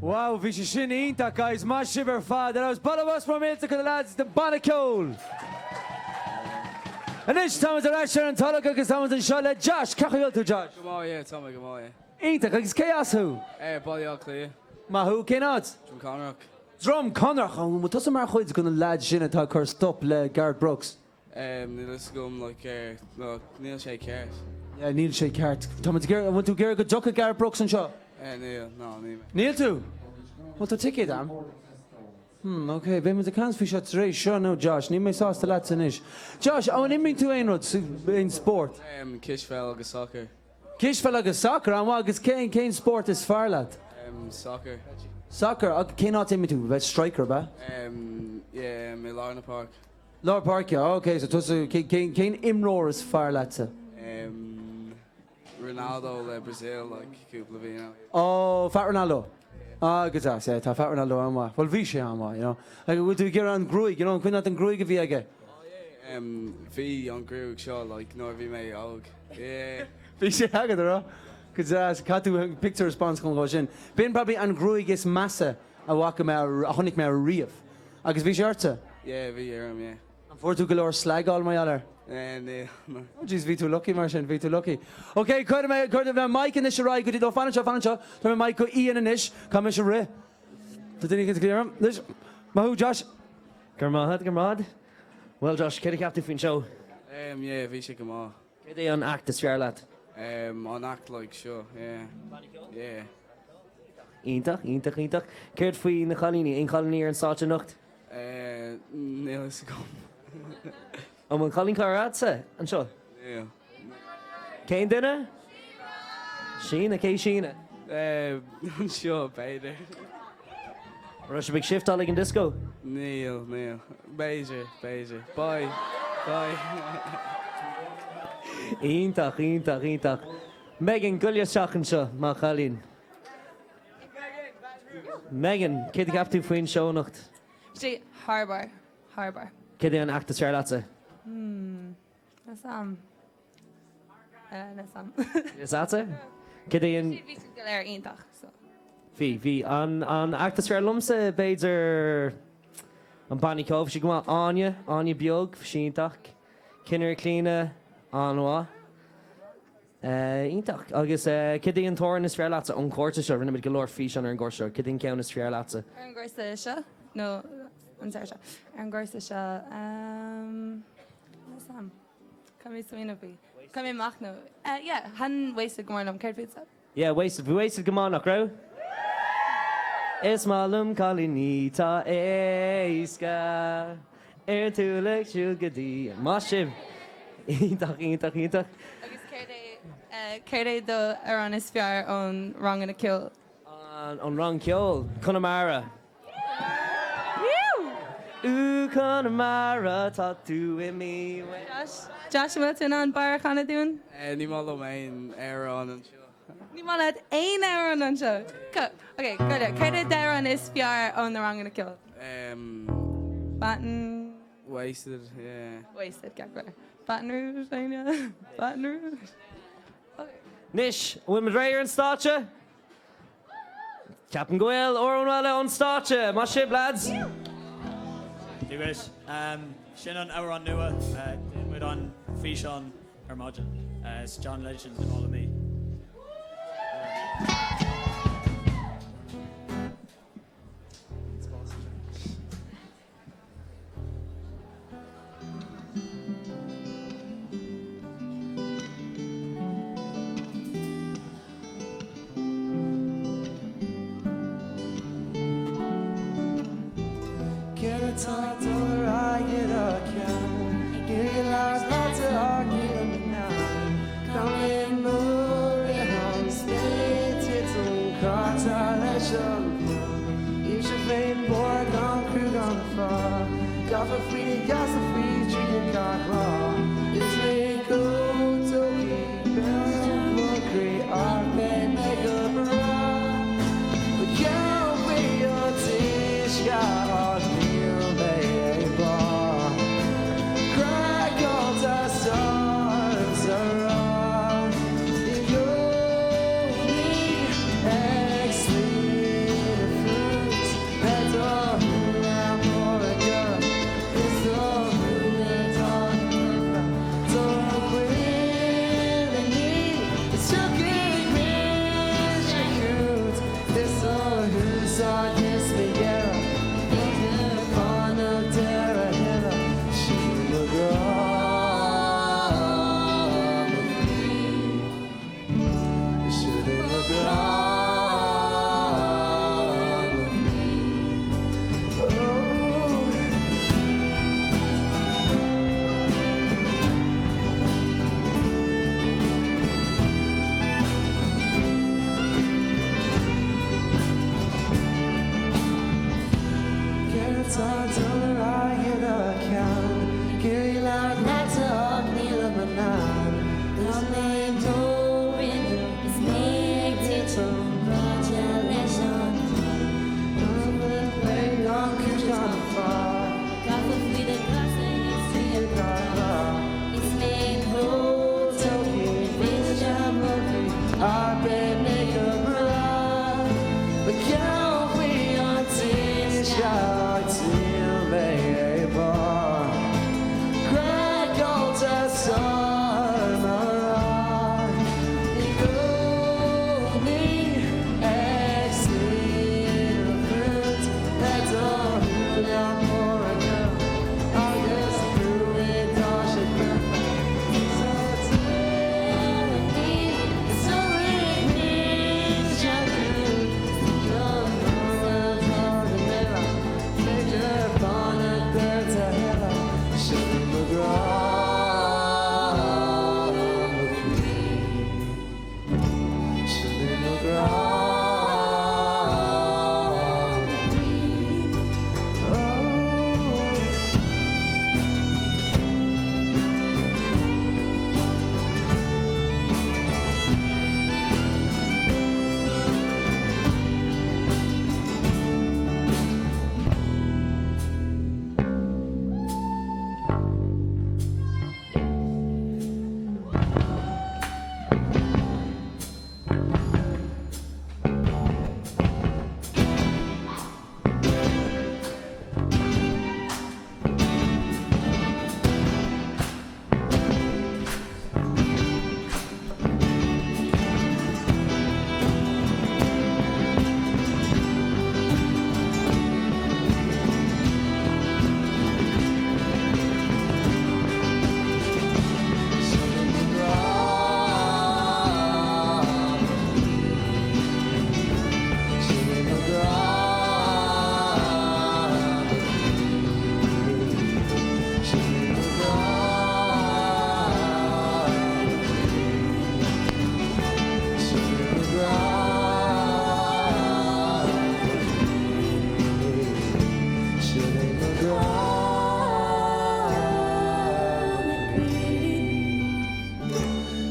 Wow, bhí sé sin iontach guys, maith sibh ar fad. Ar fheabhas, bualadh bos mór millteach do na lads den banna ceoil! Anois táimid ar ais ar an tolg agus táimid anseo le Josh. Cén chaoi a bhfuil tú Josh? Go maith, yeah, tá mé go maith, yeah. Iontach, agus cé as thú? Eh, Baile Átha Cliath. Maith thú, cén áit? Droim Conrach. Droim Conrach! An bhfuil tusa mar chuid de na lads sin atá ag cur stop le Garth Brooks? Em, níl fhios agam, like, eh, no, níl sé ceart. Yeah, níl sé ceart. Tá muid ag iarraidh, an bhfuil tú ag iarraidh go dtiocfaidh Garth Brooks anseo? Eh, níl, no, níl mé. Níl tú? Bhfuil tá ticéad a'm? Hmm, ok, beidh muid ag caint faoi seo tar éis seo nó Josh, níl mé sásta leatsa anois. Josh, an imríonn tú aon rud, aon spórt? Em, cispheil agus soccer. Cispheil agus soccer, an-mhaith, agus cén, cén spórt is fearr leat? Em, soccer. Soccer, agus cén áit a imríonn tú? Bheith striker, ab ea? Em, yeah, em, i lár na páirce. Lár páirce, ok, so tusa, cén, cén imreoir is fearr leatsa? Em, Ronaldo le Brazil like cúpla bliain ó. Oh, Fat Ronaldo. Ah, go deas, yeah, tá Fat Ronaldo an-mhaith. Bhuel, bhí sé an-mhaith, you know. Like, bhfuil tú ag iarraidh an gruaig, you know, an cuimhin leat an gruaig a bhí aige? Oh yeah, em, bhí an gruaig seo like nuair a bhí mé óg. Yeah. Bhí sé agat, an raibh? Go deas, caithfidh tú picture response chun dhó sin. B'in probably an ghruaig is measa a bhfaca mé, a chonaic mé riamh. Agus bhí sé ortsa? Yeah, bhí orm, yeah. An bhfuair tú go leor slagáil mar gheall air? Eh, níl, no. Oh jeez, bhí tú lucky mar sin, bhí tú lucky. Ok, cuirfidh mé, cuirfidh mé mic anois ar aghaidh go dtí, no, fan anseo, fan anseo, tabharfaidh mé mic go Ian anois, caithfidh mise rith. Tá duine éicint ag glaoch orm, anois. Maith thú, Josh. Go raibh maith agat, go raibh maith agat. Bhuel, Josh, céard a cheap tú faoin seó? Em, yeah, bhí sé go maith. Céard é an act is fearr leat? Em, an act like seo, yeah. Yeah. Iontach, iontach, iontach. Céard faoi na cailíní? Aon chailíní ar an stáitse anocht? Níl fhios agam. An bhfuil cailín cara agatsa anseo? Níl. Cén duine? Síne, cé Síne? Anseo, b'fhéidir. An raibh sibh ag shiftáil ag an disco? Níl, níl. B'fhéidir, b'fhéidir. Bye. Bye. Iontach, iontach, iontach. Megan, gabh isteach anseo, mo chailín. Megan, céard a cheap tú faoin seó anocht? Sé thar barr, thar barr. Céard é an act is fearr leatsa? Hmm, níl 'fhios a'm. Eh, níl 'fhios a'm. Níl 'fhios a'dsa? Céard é an. Bhí siad go léir iontach, so. Bhí, bhí. An, an act is fearr liomsa, b'fhéidir, an banna ceoil, bhí sé go maith. Áine, Áine Beag, bhí sí iontach. Cinnire Clíona, an-mhaith. Iontach. Agus cad é an t-amhrán is fearr leatsa ón chúrsa seo? Rinne muid go leor físeán ar an gcúrsa seo. Cad é an ceann is fearr leatsa? Ar an gcúrsa seo? Nó an seo? Ar an gcúrsa seo, níl 'fhios a'm. Caithfidh mé smaoineamh faoi. Caithfidh mé machnamh. Yeah, thaitin Wasted go mór liom. Céard fútsa? Yeah, Wasted. Bhí Wasted go maith, nach raibh? Is maith liom cailíní 'tá éasca ar an tsúil ag siúl go dtí. Maith sibh! Iontach, iontach, iontach. Agus céard é, céard é do amhrán is fearr ón ranganna ceoil? Ón rang ceoil? Conamara. Ooh Conamara tá tú imithe uaim. Josh, Josh an bhfuil tú in ann barr a chanadh dúinn? Ní maith liom aon amhrán anseo. Ní maith leat aon amhrán anseo? Ok, go leor. Céard é d'amhrán is fearr ó na ranganna ceoil? Baton. Wasted, yeah. Wasted, ceart go leor. Baton Rouge, Áine? Baton Rouge. Anois, an bhfuil muid réidh ar an stáitse? Ceapaim go bhfuil. Amhrán eile ón stáitse. Maith sibh, lads! Dia dhuit. Sin an amhrán nua. Déan muid an físeán ar maidin. Is John Legend, All of Me. Céard atá ag dul ar aghaidh i do cheann? Ag iarraidh labhairt leat ach nílim in ann. Gan mé mo rith an spéir titim caite leis an bhfonn. Bímse féin bodhar gan cruth gan fáth. Gafa faoi gheasa faoi dhraoi gach lá. Is mé go dtógfaidh peil mo chroí ach beidh mé go bráth. Ba gheall faoi an t-uisce ach níl mé ag bá. Craiceáilte sárbh sa rá.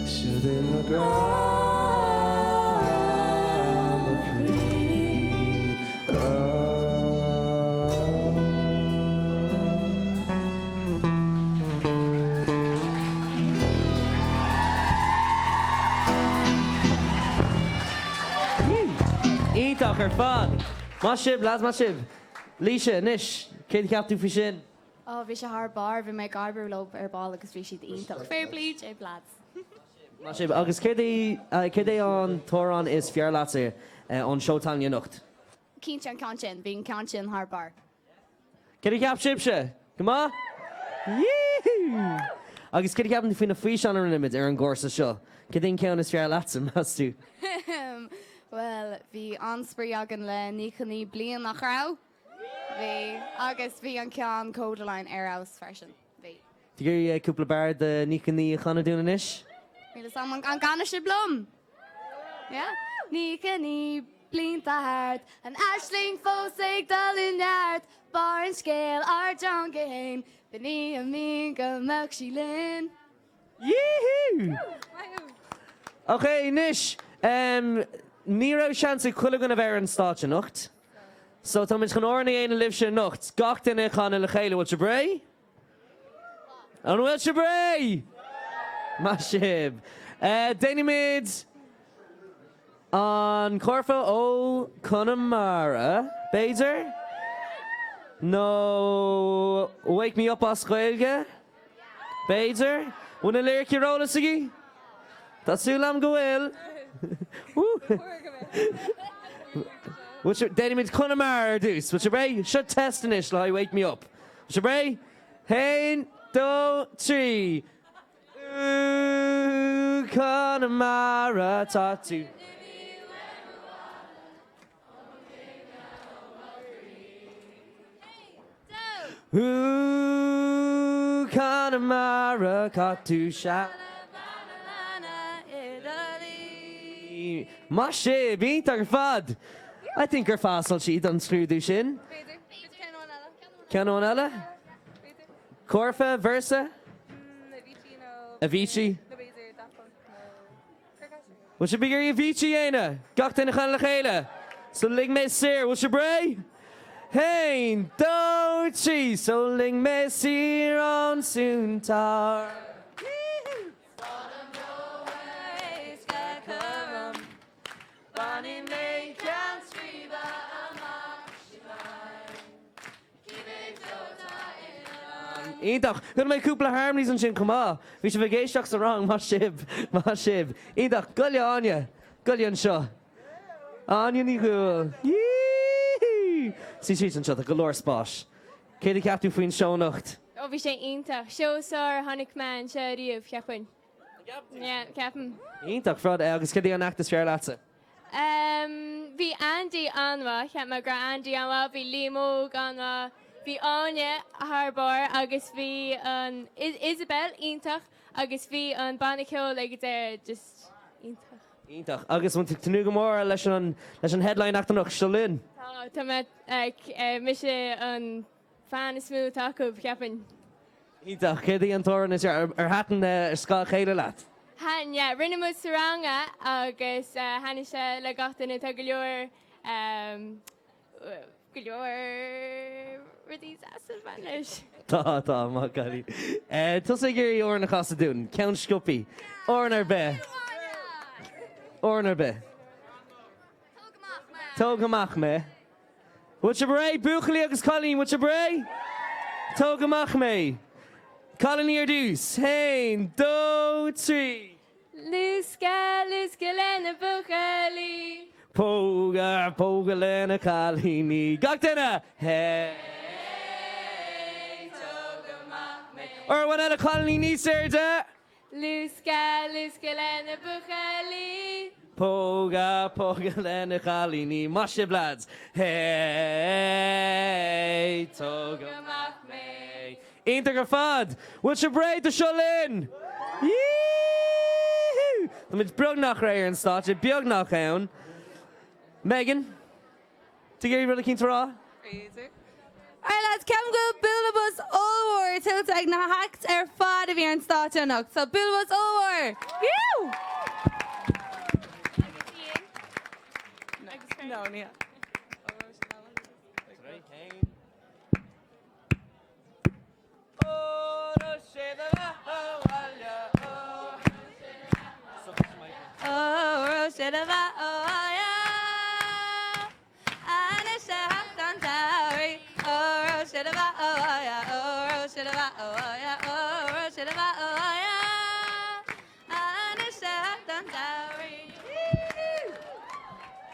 Siúd é mo ghrá, mo chroí. Iontach ar fad! Maith sibh, lads, maith sibh! Laoise, anois, céard a cheap tú faoi sin? Oh, bhí sé thar barr, bhí mé ag oibriú leo ar ball agus bhí siad iontach. Fair play daoibh, lads. Maith sibh. Agus céard é, céard é an t-amhrán is fearr leatsa ón seó tallainne anocht? Cinnte an ceann sin, bhí an ceann sin thar barr. Céard a cheap sibhse? Go maith? Yee-hoo! Agus céard a cheapann tú faoi na físeáin a rinne muid ar an gcúrsa seo? Céard é an ceann is fearr leatsa, meas tú? Bhuel, bhí an-spraoi againn le 99 bliain, nach raibh? Bhí. Agus bhí an ceann Kodaline ar fheabhas freisin. Bhí. Tú ag iarraidh cúpla barr de 99 a chanadh dúinn anois? Níl fhios a'm, an gcanfaidh sibh liom? Yeah? 99 blianta thart, an aisling fós ag dul i neart, barr an scéil, ár dteanga fhéin, b'in í an mian go mbeadh sí linn. Yee-hoo! Ok, anois, ní raibh seans ag chuile dhuine bheith ar an stáitse anocht. So táimid chun amhrán a dhéanamh libhse anocht, gach duine a chanadh le chéile, bhfuil sibh réidh? An bhfuil sibh réidh? Maith sibh. Déanfaimid an curfá ó Conamara, b'fhéidir? Nó Wake Me Up as Gaeilge, b'fhéidir? Bhfuil na liricí ar eolas agaibh? Tá súil agam go bhfuil. Déanfaimid Conamara ar dtús. Bhfuil sibh réidh? Seo test anois le haghaidh Wake Me Up. Bhfuil sibh réidh? Haon, dó, trí. Ooh, Conamara, tá tú. Ooh, Conamara, chaith tú seal. Maith sibh, iontach ar fad! I think gur phasáil siad an scrúdú sin. Ceann amháin eile? Curfá, véarsa? Avicii? Bhfuil sibh ag iarraidh Avicii a dhéanamh? Gach duine a chanadh le chéile. So lig mé saor. Bhfuil sibh réidh? Haon, dó, trí. So lig mé saor ón suantar. Bainfidh mé ceann scríbe amach Iontach! Chuala mé cúpla harmonies ansin chomh maith. Bhí sibh ag éisteacht sa rang, maith sibh, maith sibh. Iontach! Gabh i leith Áine! Gabh i leith anseo. Áine Ní Dhubhghaill. Yee! Suigh síos anseo, tá go leor spáis. Céard a cheap tú faoin seó anocht? Ó bhí sé iontach. Seó is fearr a chonaic mé anseo riamh, cheapfainn. Yeah, ceapaim. Iontach ar fad. Agus céard é an act is fearr leatsa? Em, bhí Andy an-mhaith, cheap mé go raibh Andy an-mhaith, bhí Liam Óg an-mhaith, bhí Áine thar barr agus bhí an Isabel iontach agus bhí an banna ceoil ag an deireadh just iontach. Iontach. Agus an bhfuil tú ag tnúth go mór leis an leis an headline act anocht, Seo Linn? Tá, tá mé, eh, mise an fan is mó atá acu, cheapfainn. Iontach. Céard í an t-amhrán is fearr? Ar thaitin Ar Scáth a Chéile leat? Thaitin, yeah. Rinne muid sa rang é agus thaitnigh sé le gach duine. Tá go leor, go leor rudaí deasa ag baint leis. Tá, tá, maith cailín. Tusa ag iarraidh amhrán a chasadh dúinn. Ceann sciobtha. Amhrán ar bith. Amhrán ar bith. Tóg amach mé. Bhfuil sibh réidh, buachaillí agus cailíní, bhfuil sibh réidh? Tóg amach mé. Cailíní ar dtús. Haon, dó, trí. Luascadh, luascadh le na buachaillí. Pógadh, pógadh le na cailíní. Gach duine! Hey, tóg amach mé. Uair amháin eile, cailíní níos airde. Luascadh, luascadh le na buachaillí. Pógadh, pógadh le na cailíní. Maith sibh lads! Hey, tóg amach mé. Iontach ar fad! Bhfuil sibh réidh do Seo Linn? Yee-hoo! Táimid beagnach réidh ar an stáitse, beagnach ann. Megan, tú ag iarraidh rud eicínt a rá? B'fhéidir. Alright lads, ceapaim go bhfuil bualadh bos ollmhór tuillte ag na hacts ar fad a bhí ar an stáitse anocht. So bualadh bos ollmhór! Whew! No, ní hea. Ó, sé do bheatha abhaile. Anois le theacht an tsamhraidh. Óró sé do bheatha abhaile, óró sé do bheatha abhaile, óró sé do bheatha abhaile. Anois le theacht an tsamhraidh.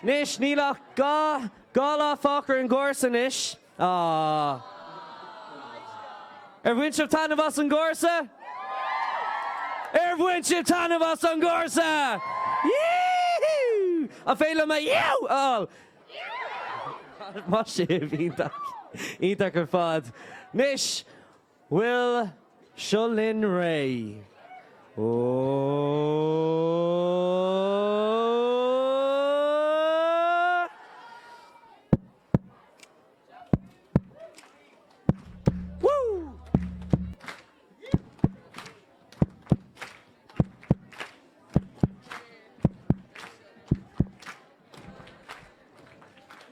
Anois, níl ach 2 lá fágtha ar an gcúrsa anois. Aww. Ar bhain sibh taitneamh as an gcúrsa? Ar bhain sibh taitneamh as an gcúrsa? Yee-hoo! An féidir liom a yeow a fháil? Maith sibh, iontach. Iontach ar fad. Anois, bhfuil Seo Linn réidh? Ohh. Woo!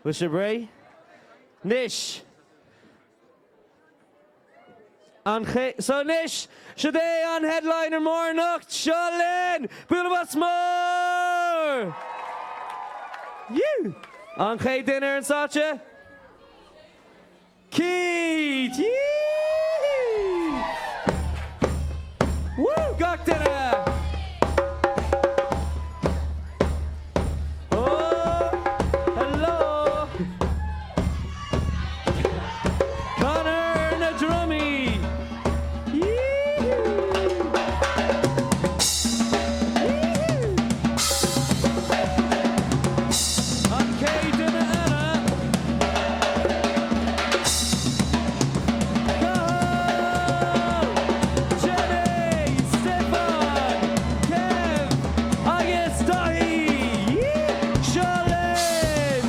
Bhfuil sibh réidh? Anois! An chéad, so anois, siod é an headliner mór anocht, Seo Linn! Bualadh bos mór! Yee! An chéad duine ar an stáitse? Keith! Yee! Woo! Gach duine! Oh! Hello! Conor na drumaí! An chéad duine eile! Cathal! Jenny! Stefan! Kev! Agus Daithí! Seo linn!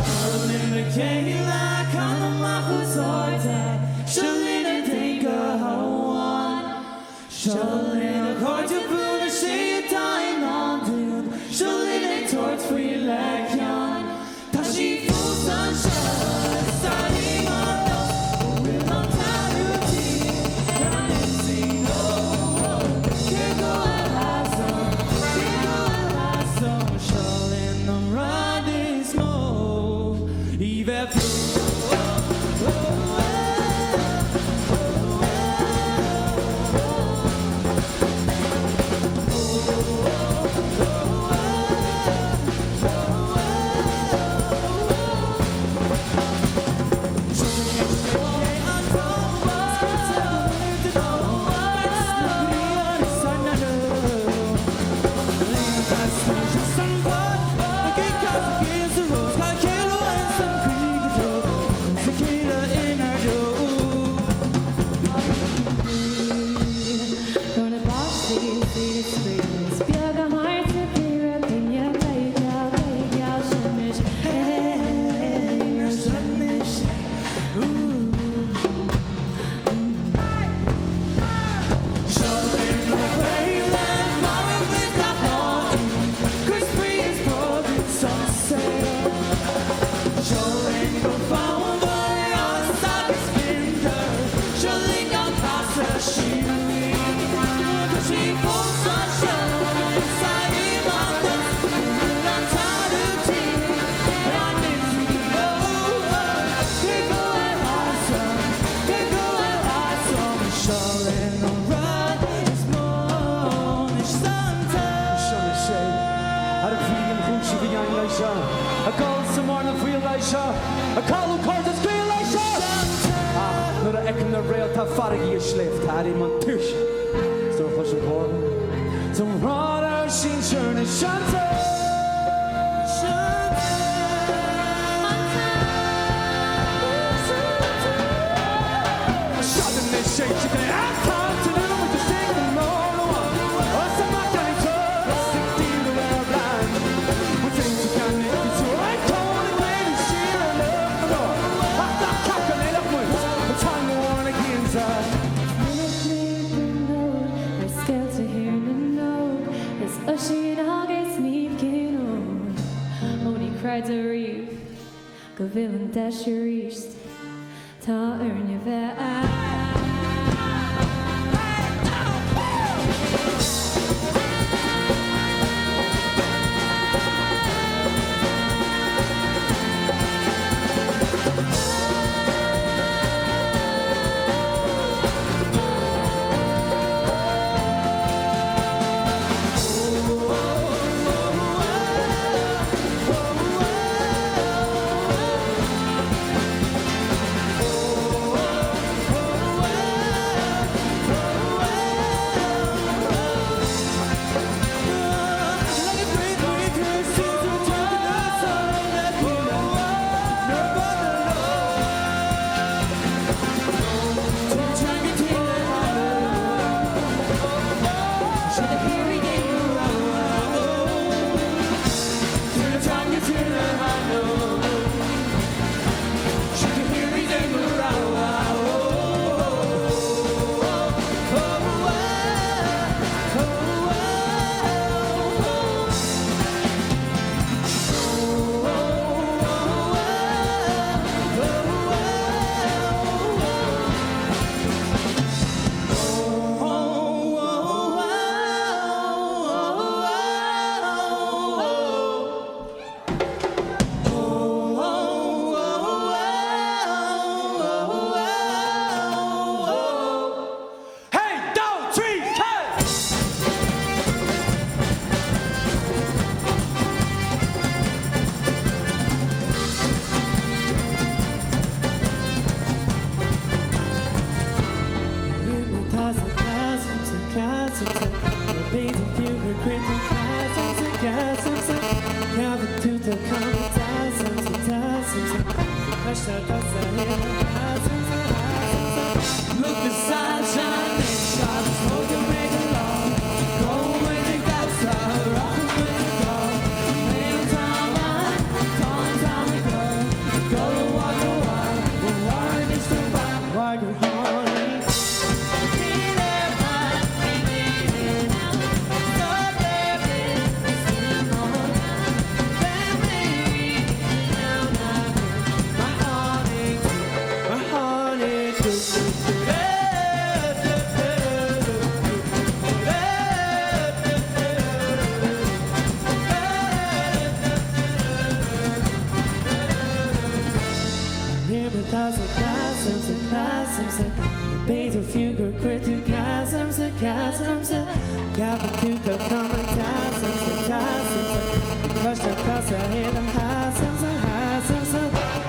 Seo linn le chéile, can amach os ard é, seo linn ar d'aon ghuth amháin. Seo linn a chairde buan is é atá i ndán dúinn, seo linn ag tabhairt faoi le cion. Tá sí fós anseo is airím an nós go bhfuil an t-athrú tinn ar an ionsaí nó cé go bhfuil cé go bhfuil seo linn an rud is mó í bheith beo. Ar scéalta Thír na nÓg is Oisín agus Niamh Chinn Óir. Ó ní chreidim riamh go bhfuil an deis arís tá orainn a bheith ann. Hey, do, trí, hey! Look, the sunshine is sharp, smoking with the law. Going with the gangster, rocking with the dog. Ain't time, time, time to go. Go to walk a while, but why is the why you're honey?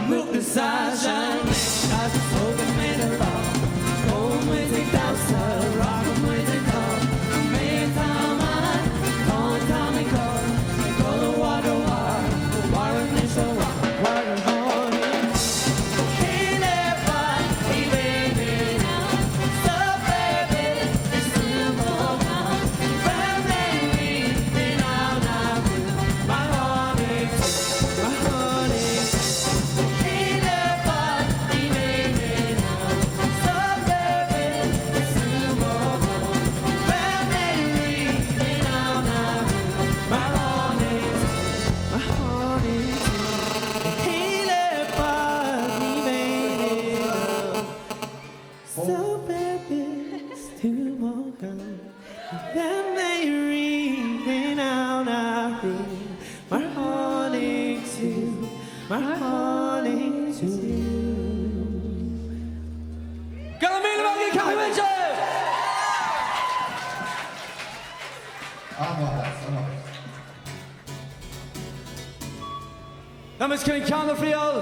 Look, the sunshine, I just hope it made a law. Going with the gangster, rocking with the dog. Me time, time, time, go. Go to water, water, water, water, honey. So baby, it's two more gone. That may ring out our room. My honey too, my honey too. Go raibh míle maith agat, Cathal Winship! Táimid chun ceann a thriail,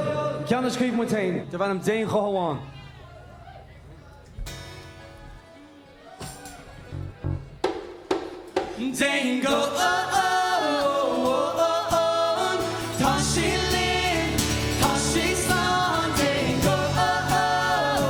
ceann a scríobh muid féin, darb ainm Déan Guth Amháin. Déan guth amháin, tá sí linn, tá sí slán. Déan guth amháin,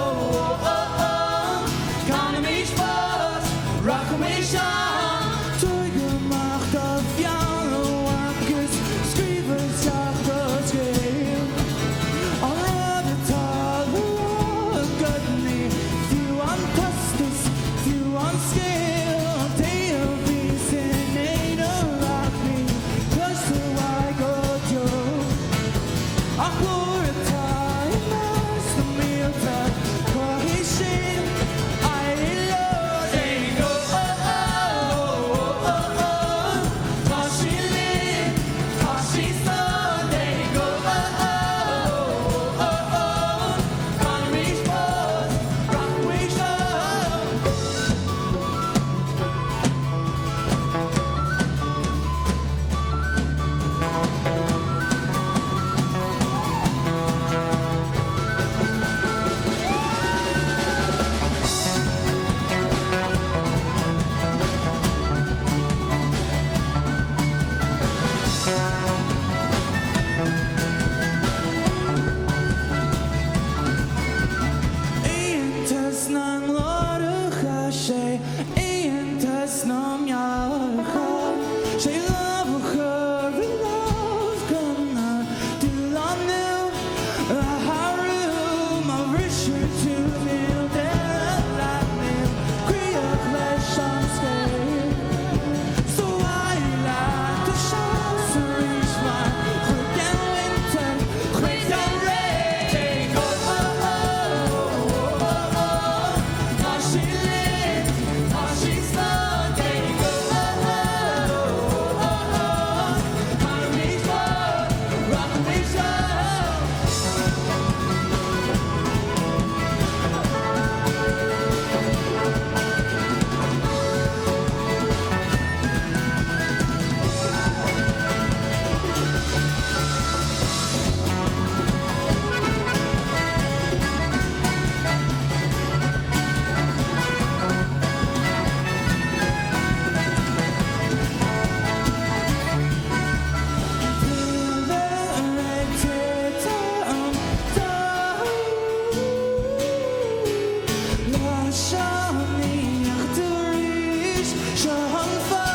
seo ní dheachaigh tú arís, seo an fáth.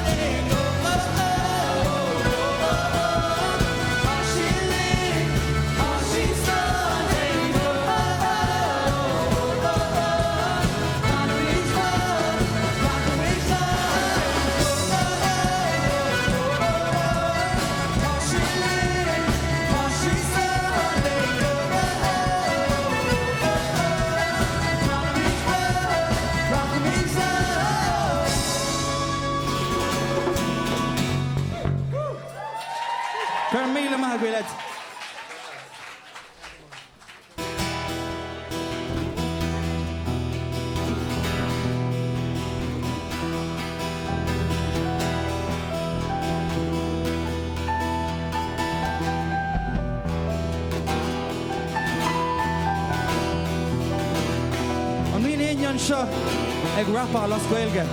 Let go. Tá sí linn, tá sí slán. Let go. Fanfaimid slán, rachaimid slán. Tá sí linn, tá sí slán. Let go. Fanfaimid slán, rachaimid slán. Go raibh míle maith agaibh, lads. An mbíonn éinne anseo ag rapáil as Gaeilge?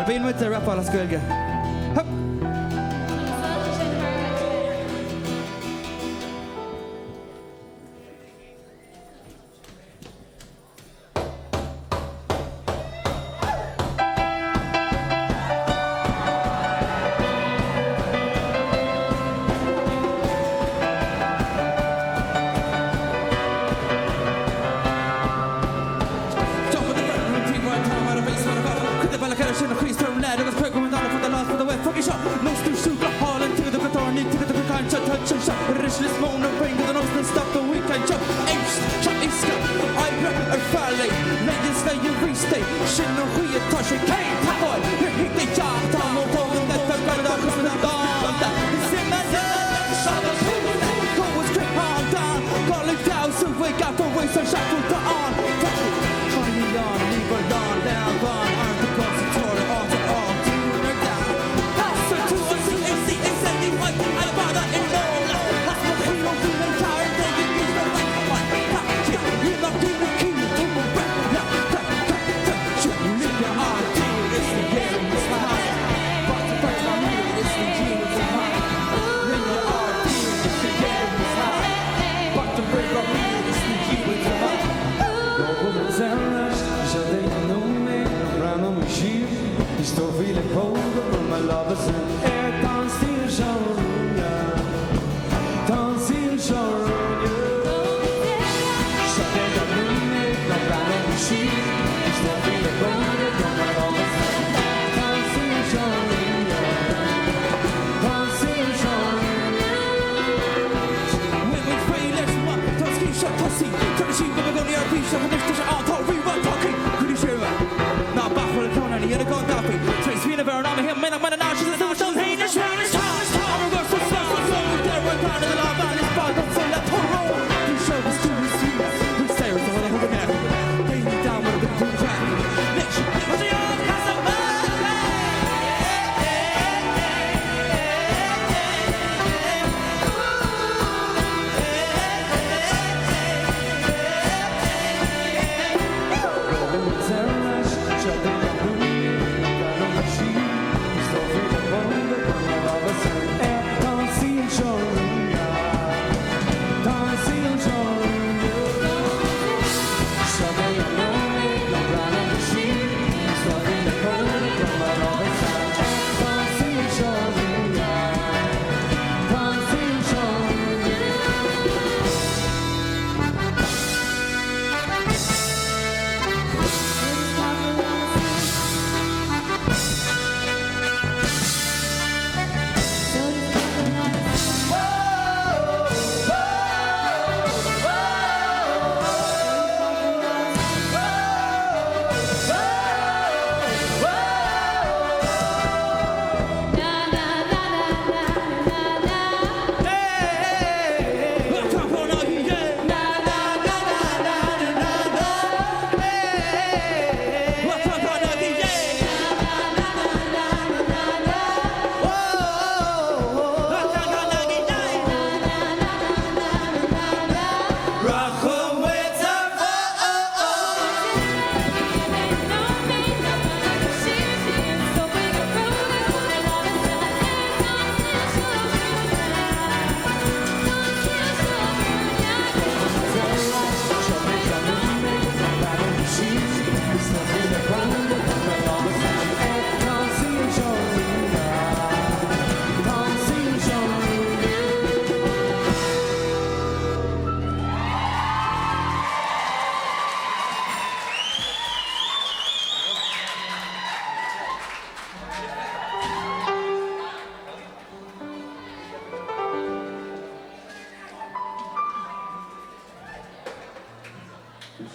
Bhuel, bíonn muid ag rapáil as Gaeilge. Hup!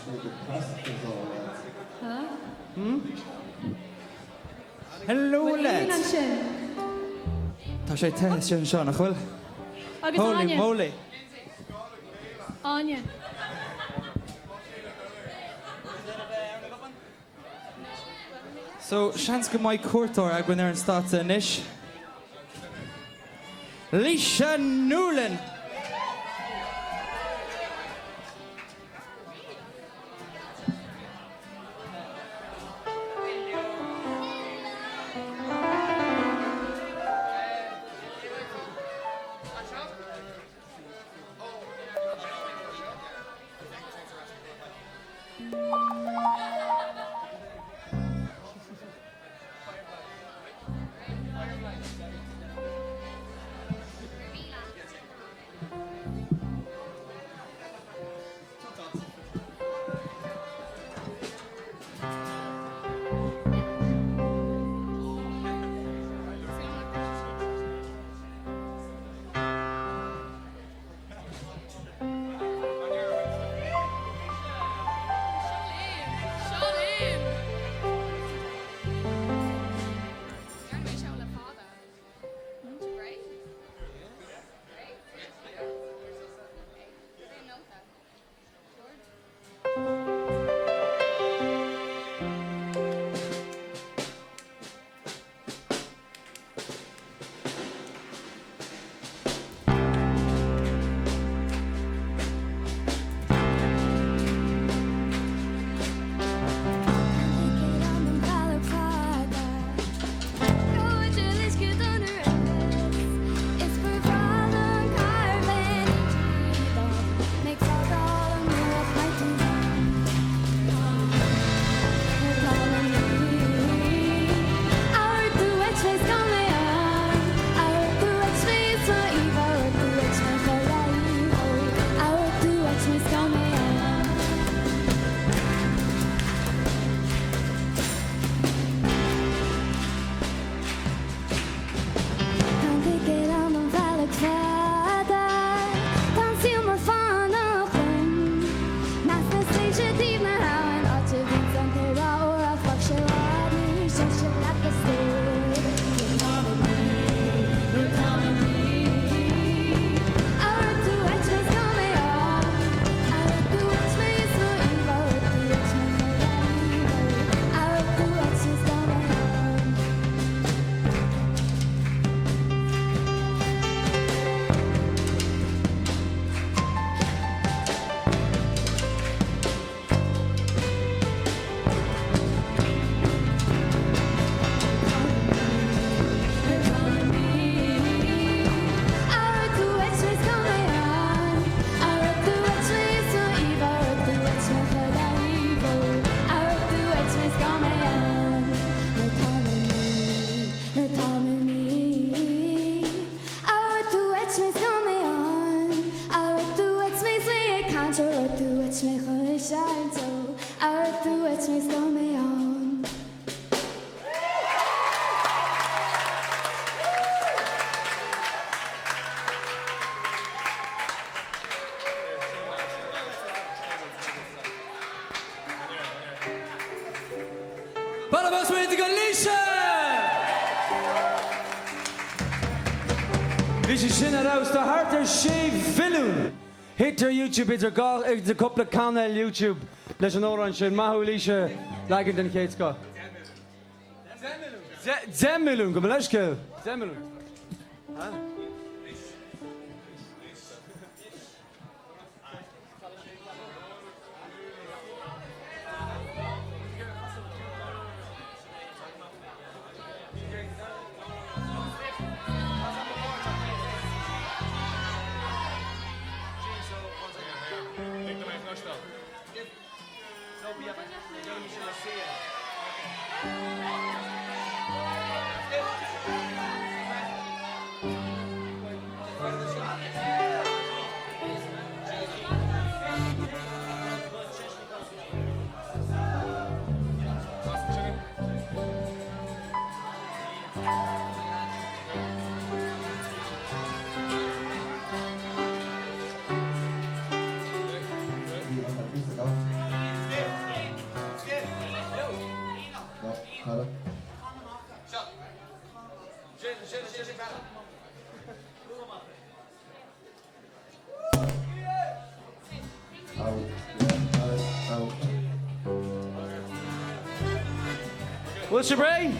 Huh? Hello Bhfuil lads! aon ansin? Tá sé te istigh anseo, nach bhfuil? Agus Holy Áine. moly! Áine. So, seans go mbeidh cuairteoir againn ar an stáitse anois. Laoise Newlyn! Bualadh bos do Laoise! Bhí sé sin ar fheabhas. Tá thart ar 6 mhilliún hit ar YouTube idir dhá idir cúpla cainéal YouTube leis an amhrán sin. Maith thú Laoise, leagan den chéad scoth. 10 milliún, gabh mo leithscéal. 10 milliún. Bhfuil sibh réidh?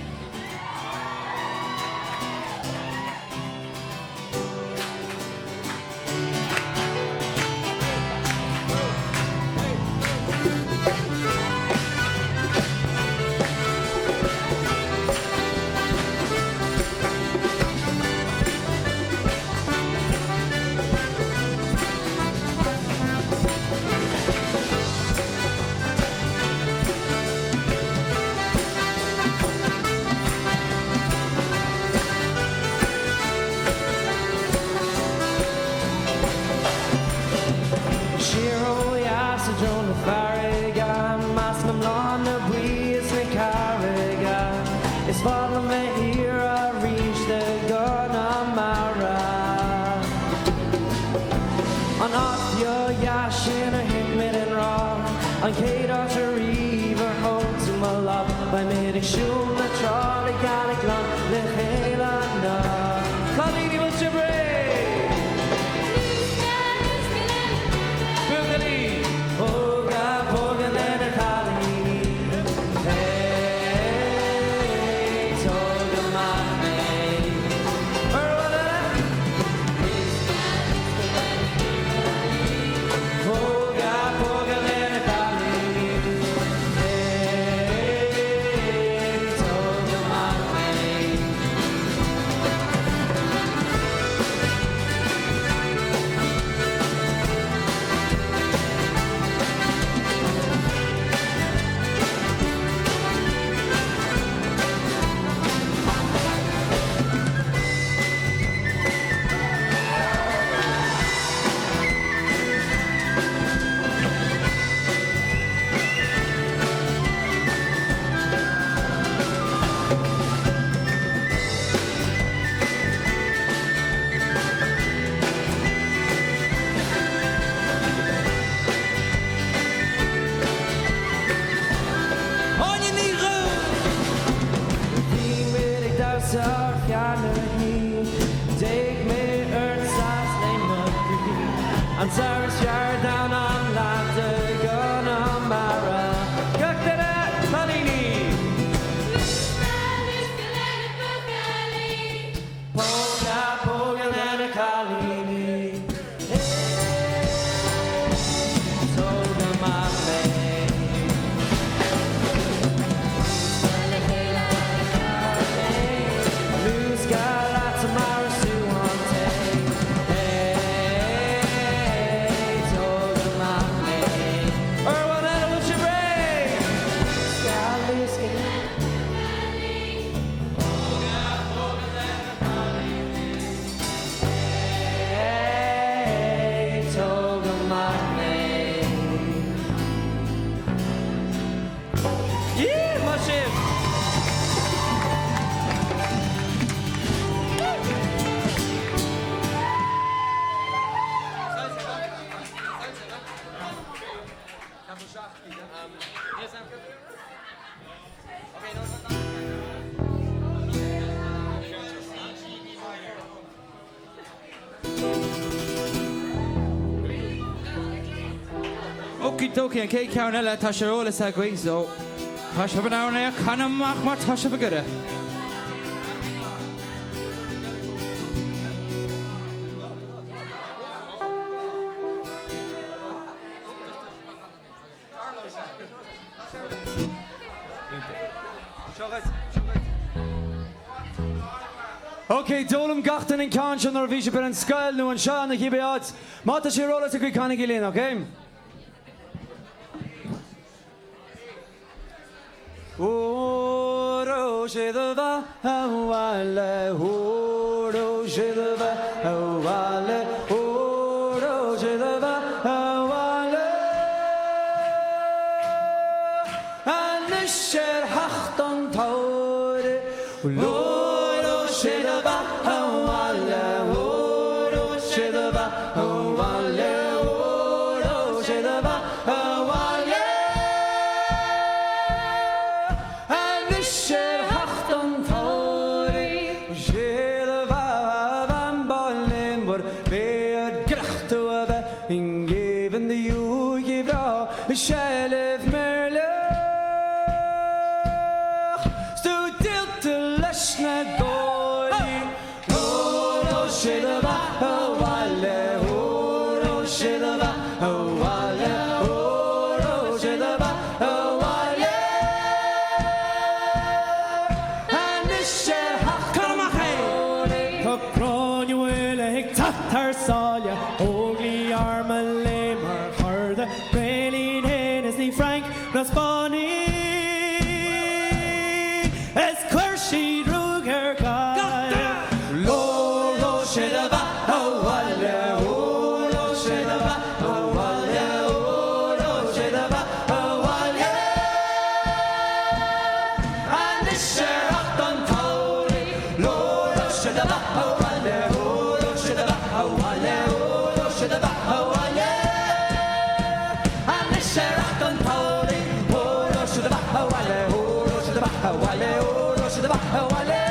Siar ó dheas i dtreo na farraige, measc na mbláthanna buí is na carraige, is fada liom a iarraidh arís i gConamara. An áit dheas sin ar thit mé i ngrá, an chéad áit ariamh ar thóg tú mo lámh, beidh muid ag siúl na trá le gealach glan le chéile na cailíní bhfuil sibh réidh? Buachaillí óga póga lena chailíní Hey, tóg amach mé. Póga, póga lena chailíní Hey, tóg amach mé. Áine Ní Dhubhghaill! Bhí muid ag damhsa ar cheann na hoíche D'fhéach mé ortsa is léim mo chroí An samhradh is fearr domhan an leath de Chonamara Gach duine, cailíní! Póga, póga lena chailíní Tóg amach mé. Luascadh leat mar is tú an tae Hey, tóg amach mé. Uair amháin eile, bhfuil sibh réidh? Luascadh, luascadh. Hey, tóg amach mé. Yeah, maith sibh! Okey dokey, an chéad cheann eile, tá sé ar eolas agaibh, so tá sibh in ann é a chanadh amach má tá sibh ag iarraidh. Ok, d'fhoghlaim gach duine an ceann seo nuair a bhí sibh ar an scoil nó anseo nó cibé áit. Má tá sé ar eolas agaibh canaigí linn, ok? Óró sé do bheatha abhaile, óró sé do bheatha abhaile, óró sé do bheatha abhaile. Anois ar theacht an tsamhraidh, óró sé do bheatha abhaile, óró sé do bheatha abhaile, óró sé do bheatha abhaile. Anois ar theacht an tsamhraidh, sé do bheatha bhean báin léanmhar, b'fhéidir tú a bheith i ngéibheann do dhúiche bhreá i seilbh meirleach. 'S tú sáile, Óglaigh Arm an Lae mar chairde, Gaeil iad fhéin is ní Frainc ná Spáinnigh. Is chuir siad ruaig ar Ghaillimh. Óró sé do bheatha abhaile, óró sé do bheatha abhaile, óró sé do bheatha abhaile. Anois ar theacht an tsamhraidh, óró sé do bheatha abhaile, óró sé do bheatha abhaile, óró sé do bheatha abhaile. Anois ar theacht an tsamhraidh, óró sé do bheatha abhaile, óró sé do bheatha abhaile, óró sé do bheatha abhaile.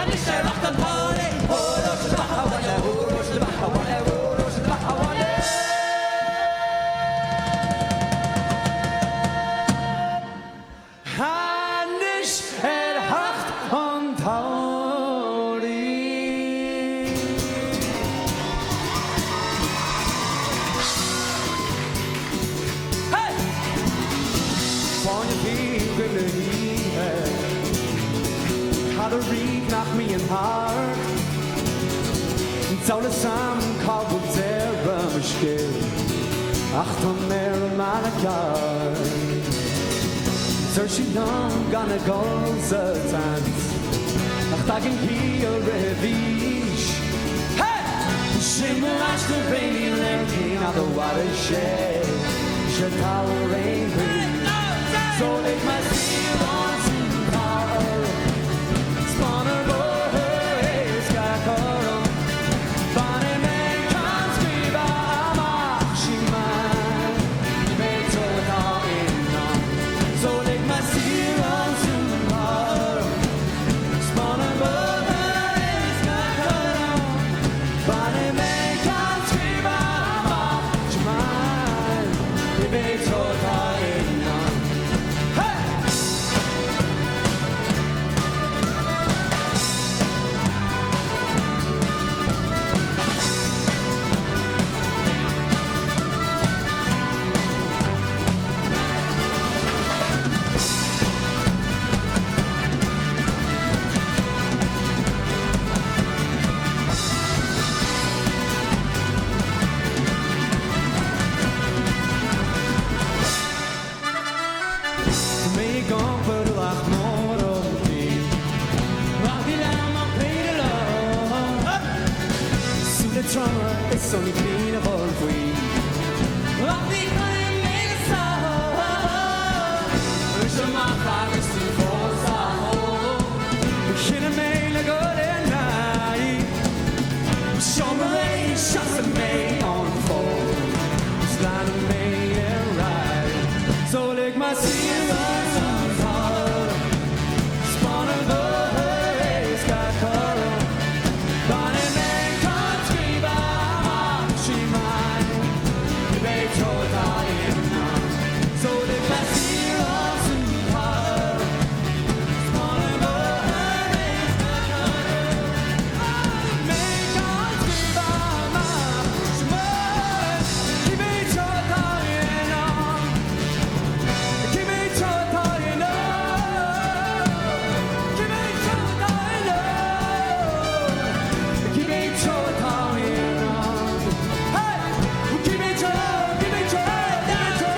Anois ar theacht an tsamhraidh, óró sé do bheatha abhaile, óró sé do bheatha abhaile, óró sé do bheatha abhaile. Anois ar theacht an tsamhraidh. Hey! Fáinne fí roimh na hoíche, Cad a ríomh nach mbíonn thart? Diabhal a fhios a'm cá bhfuil deireadh mo scéil, ach tá mé ar an mbealach ceart. Deir sí liom gan a dhul sa tseans, nach dtagann ciall roimh aois. Hey! Sin mo aistear féin, ní léir cén fhad a mhairfidh sé, sé tá ar aon chaoi. So lig mé saor ansin tá orm, 'Spáin an bóthar éasca cothrom, Bainfidh mé ceann scríbe amach, Siomán, Cibé treo atá i ndán. So lig mé siar ansin tá orm, 'Spáin an bóthar éasca cothrom, Bainfidh mé ceann scríbe amach, Siomán, Cibé treo atá i ndán. Hey! Tá mé ag iompar ualach mór orm féin. Ach níl a'm ach péire lá. Súile troma is Sonny Clean a dhul faoi. Ach ní chuirfidh mé go sámh. Ris amach agus tú fós sa ól. Chinneadh mé le dhul in aghaidh. Seo mo léim, seasfaidh mé an fód. Is leanfaidh mé ar aghaidh. So lig mé siar ansan tá orm. 'Spáin an bóthar éasca cothrom. Bainfidh mé ceann scríbe amach, Siomán. Cibé treo atá i ndán. So lig mé siar ansan tá orm. 'Spáin an bóthar éasca cothrom. Bainfidh mé ceann scríbe amach, Siomán. Cibé treo atá i ndán. Cibé treo atá i ndán. Cibé treo atá i ndán. Cibé treo atá i ndán. Hey! Cibé treo, cibé treo, cibé treo.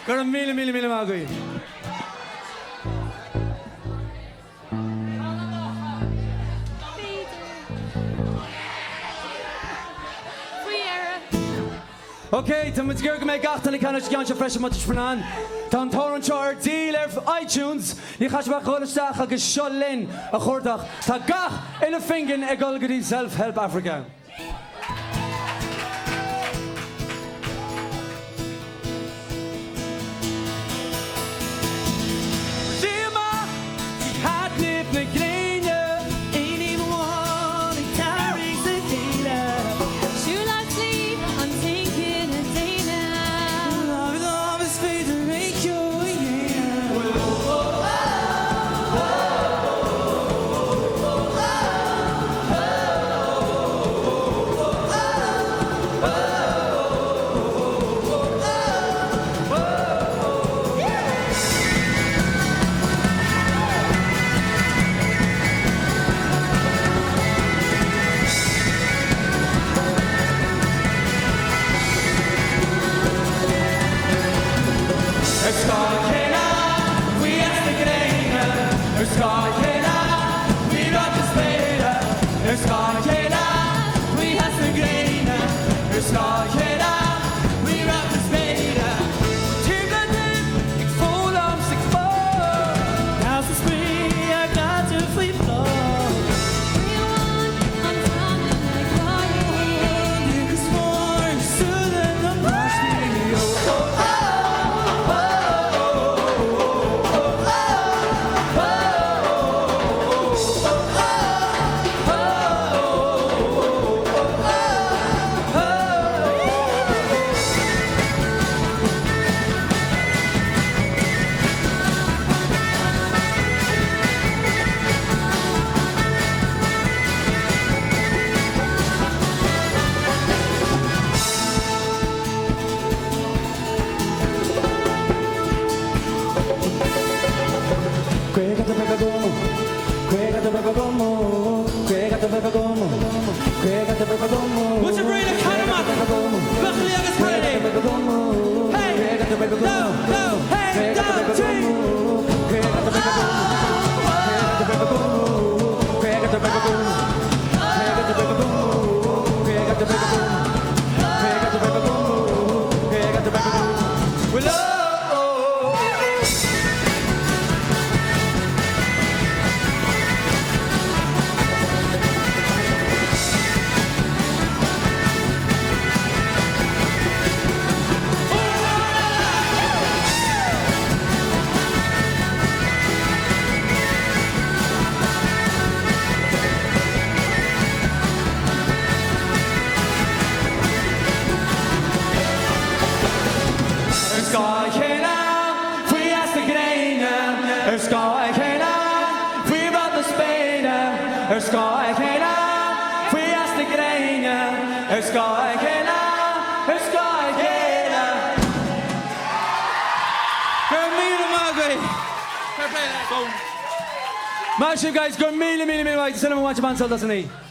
Go raibh míle míle míle maith agaibh. Faoi dheireadh. Ok, tá muid ag iarraidh go mbeidh gach duine ag ceannach an ceann seo freisin má tá sibh in ann. Tá an t-amhrán seo ar díol ar iTunes. Ní chaithfidh sibh ach dhul isteach agus Seo Linn a chuardach. Tá gach uile phingin ag dul go dtí Self Help Africa. Díomá, scáth a chéile faoi rath na spéire, ar scáth a chéile faoi theas na gréine, ar scáth a chéile faoi rath na spéire. Timpeall linn ag foghlaim 's ag fás. Damhsa spraoi ár gcaidreamh faoi bhláth. Dúchas mór i súile na bpáistí. Ó ó ó ó ó What's your brain Buchaillí agus cailíní! Hey! Go! Go! Hey! Go! Tí! Well, oh, Ar scáth a chéile faoi theas na gréine, ar scáth a chéile faoi rath na spéire, ar scáth a chéile faoi theas na gréine, ar scáth a chéile, ar scáth a chéile. Go raibh míle maith agaibh! Fair play lads! Maith sibh guys, go raibh míle míle míle maith, Cinema Watch Band Sult as an oíche.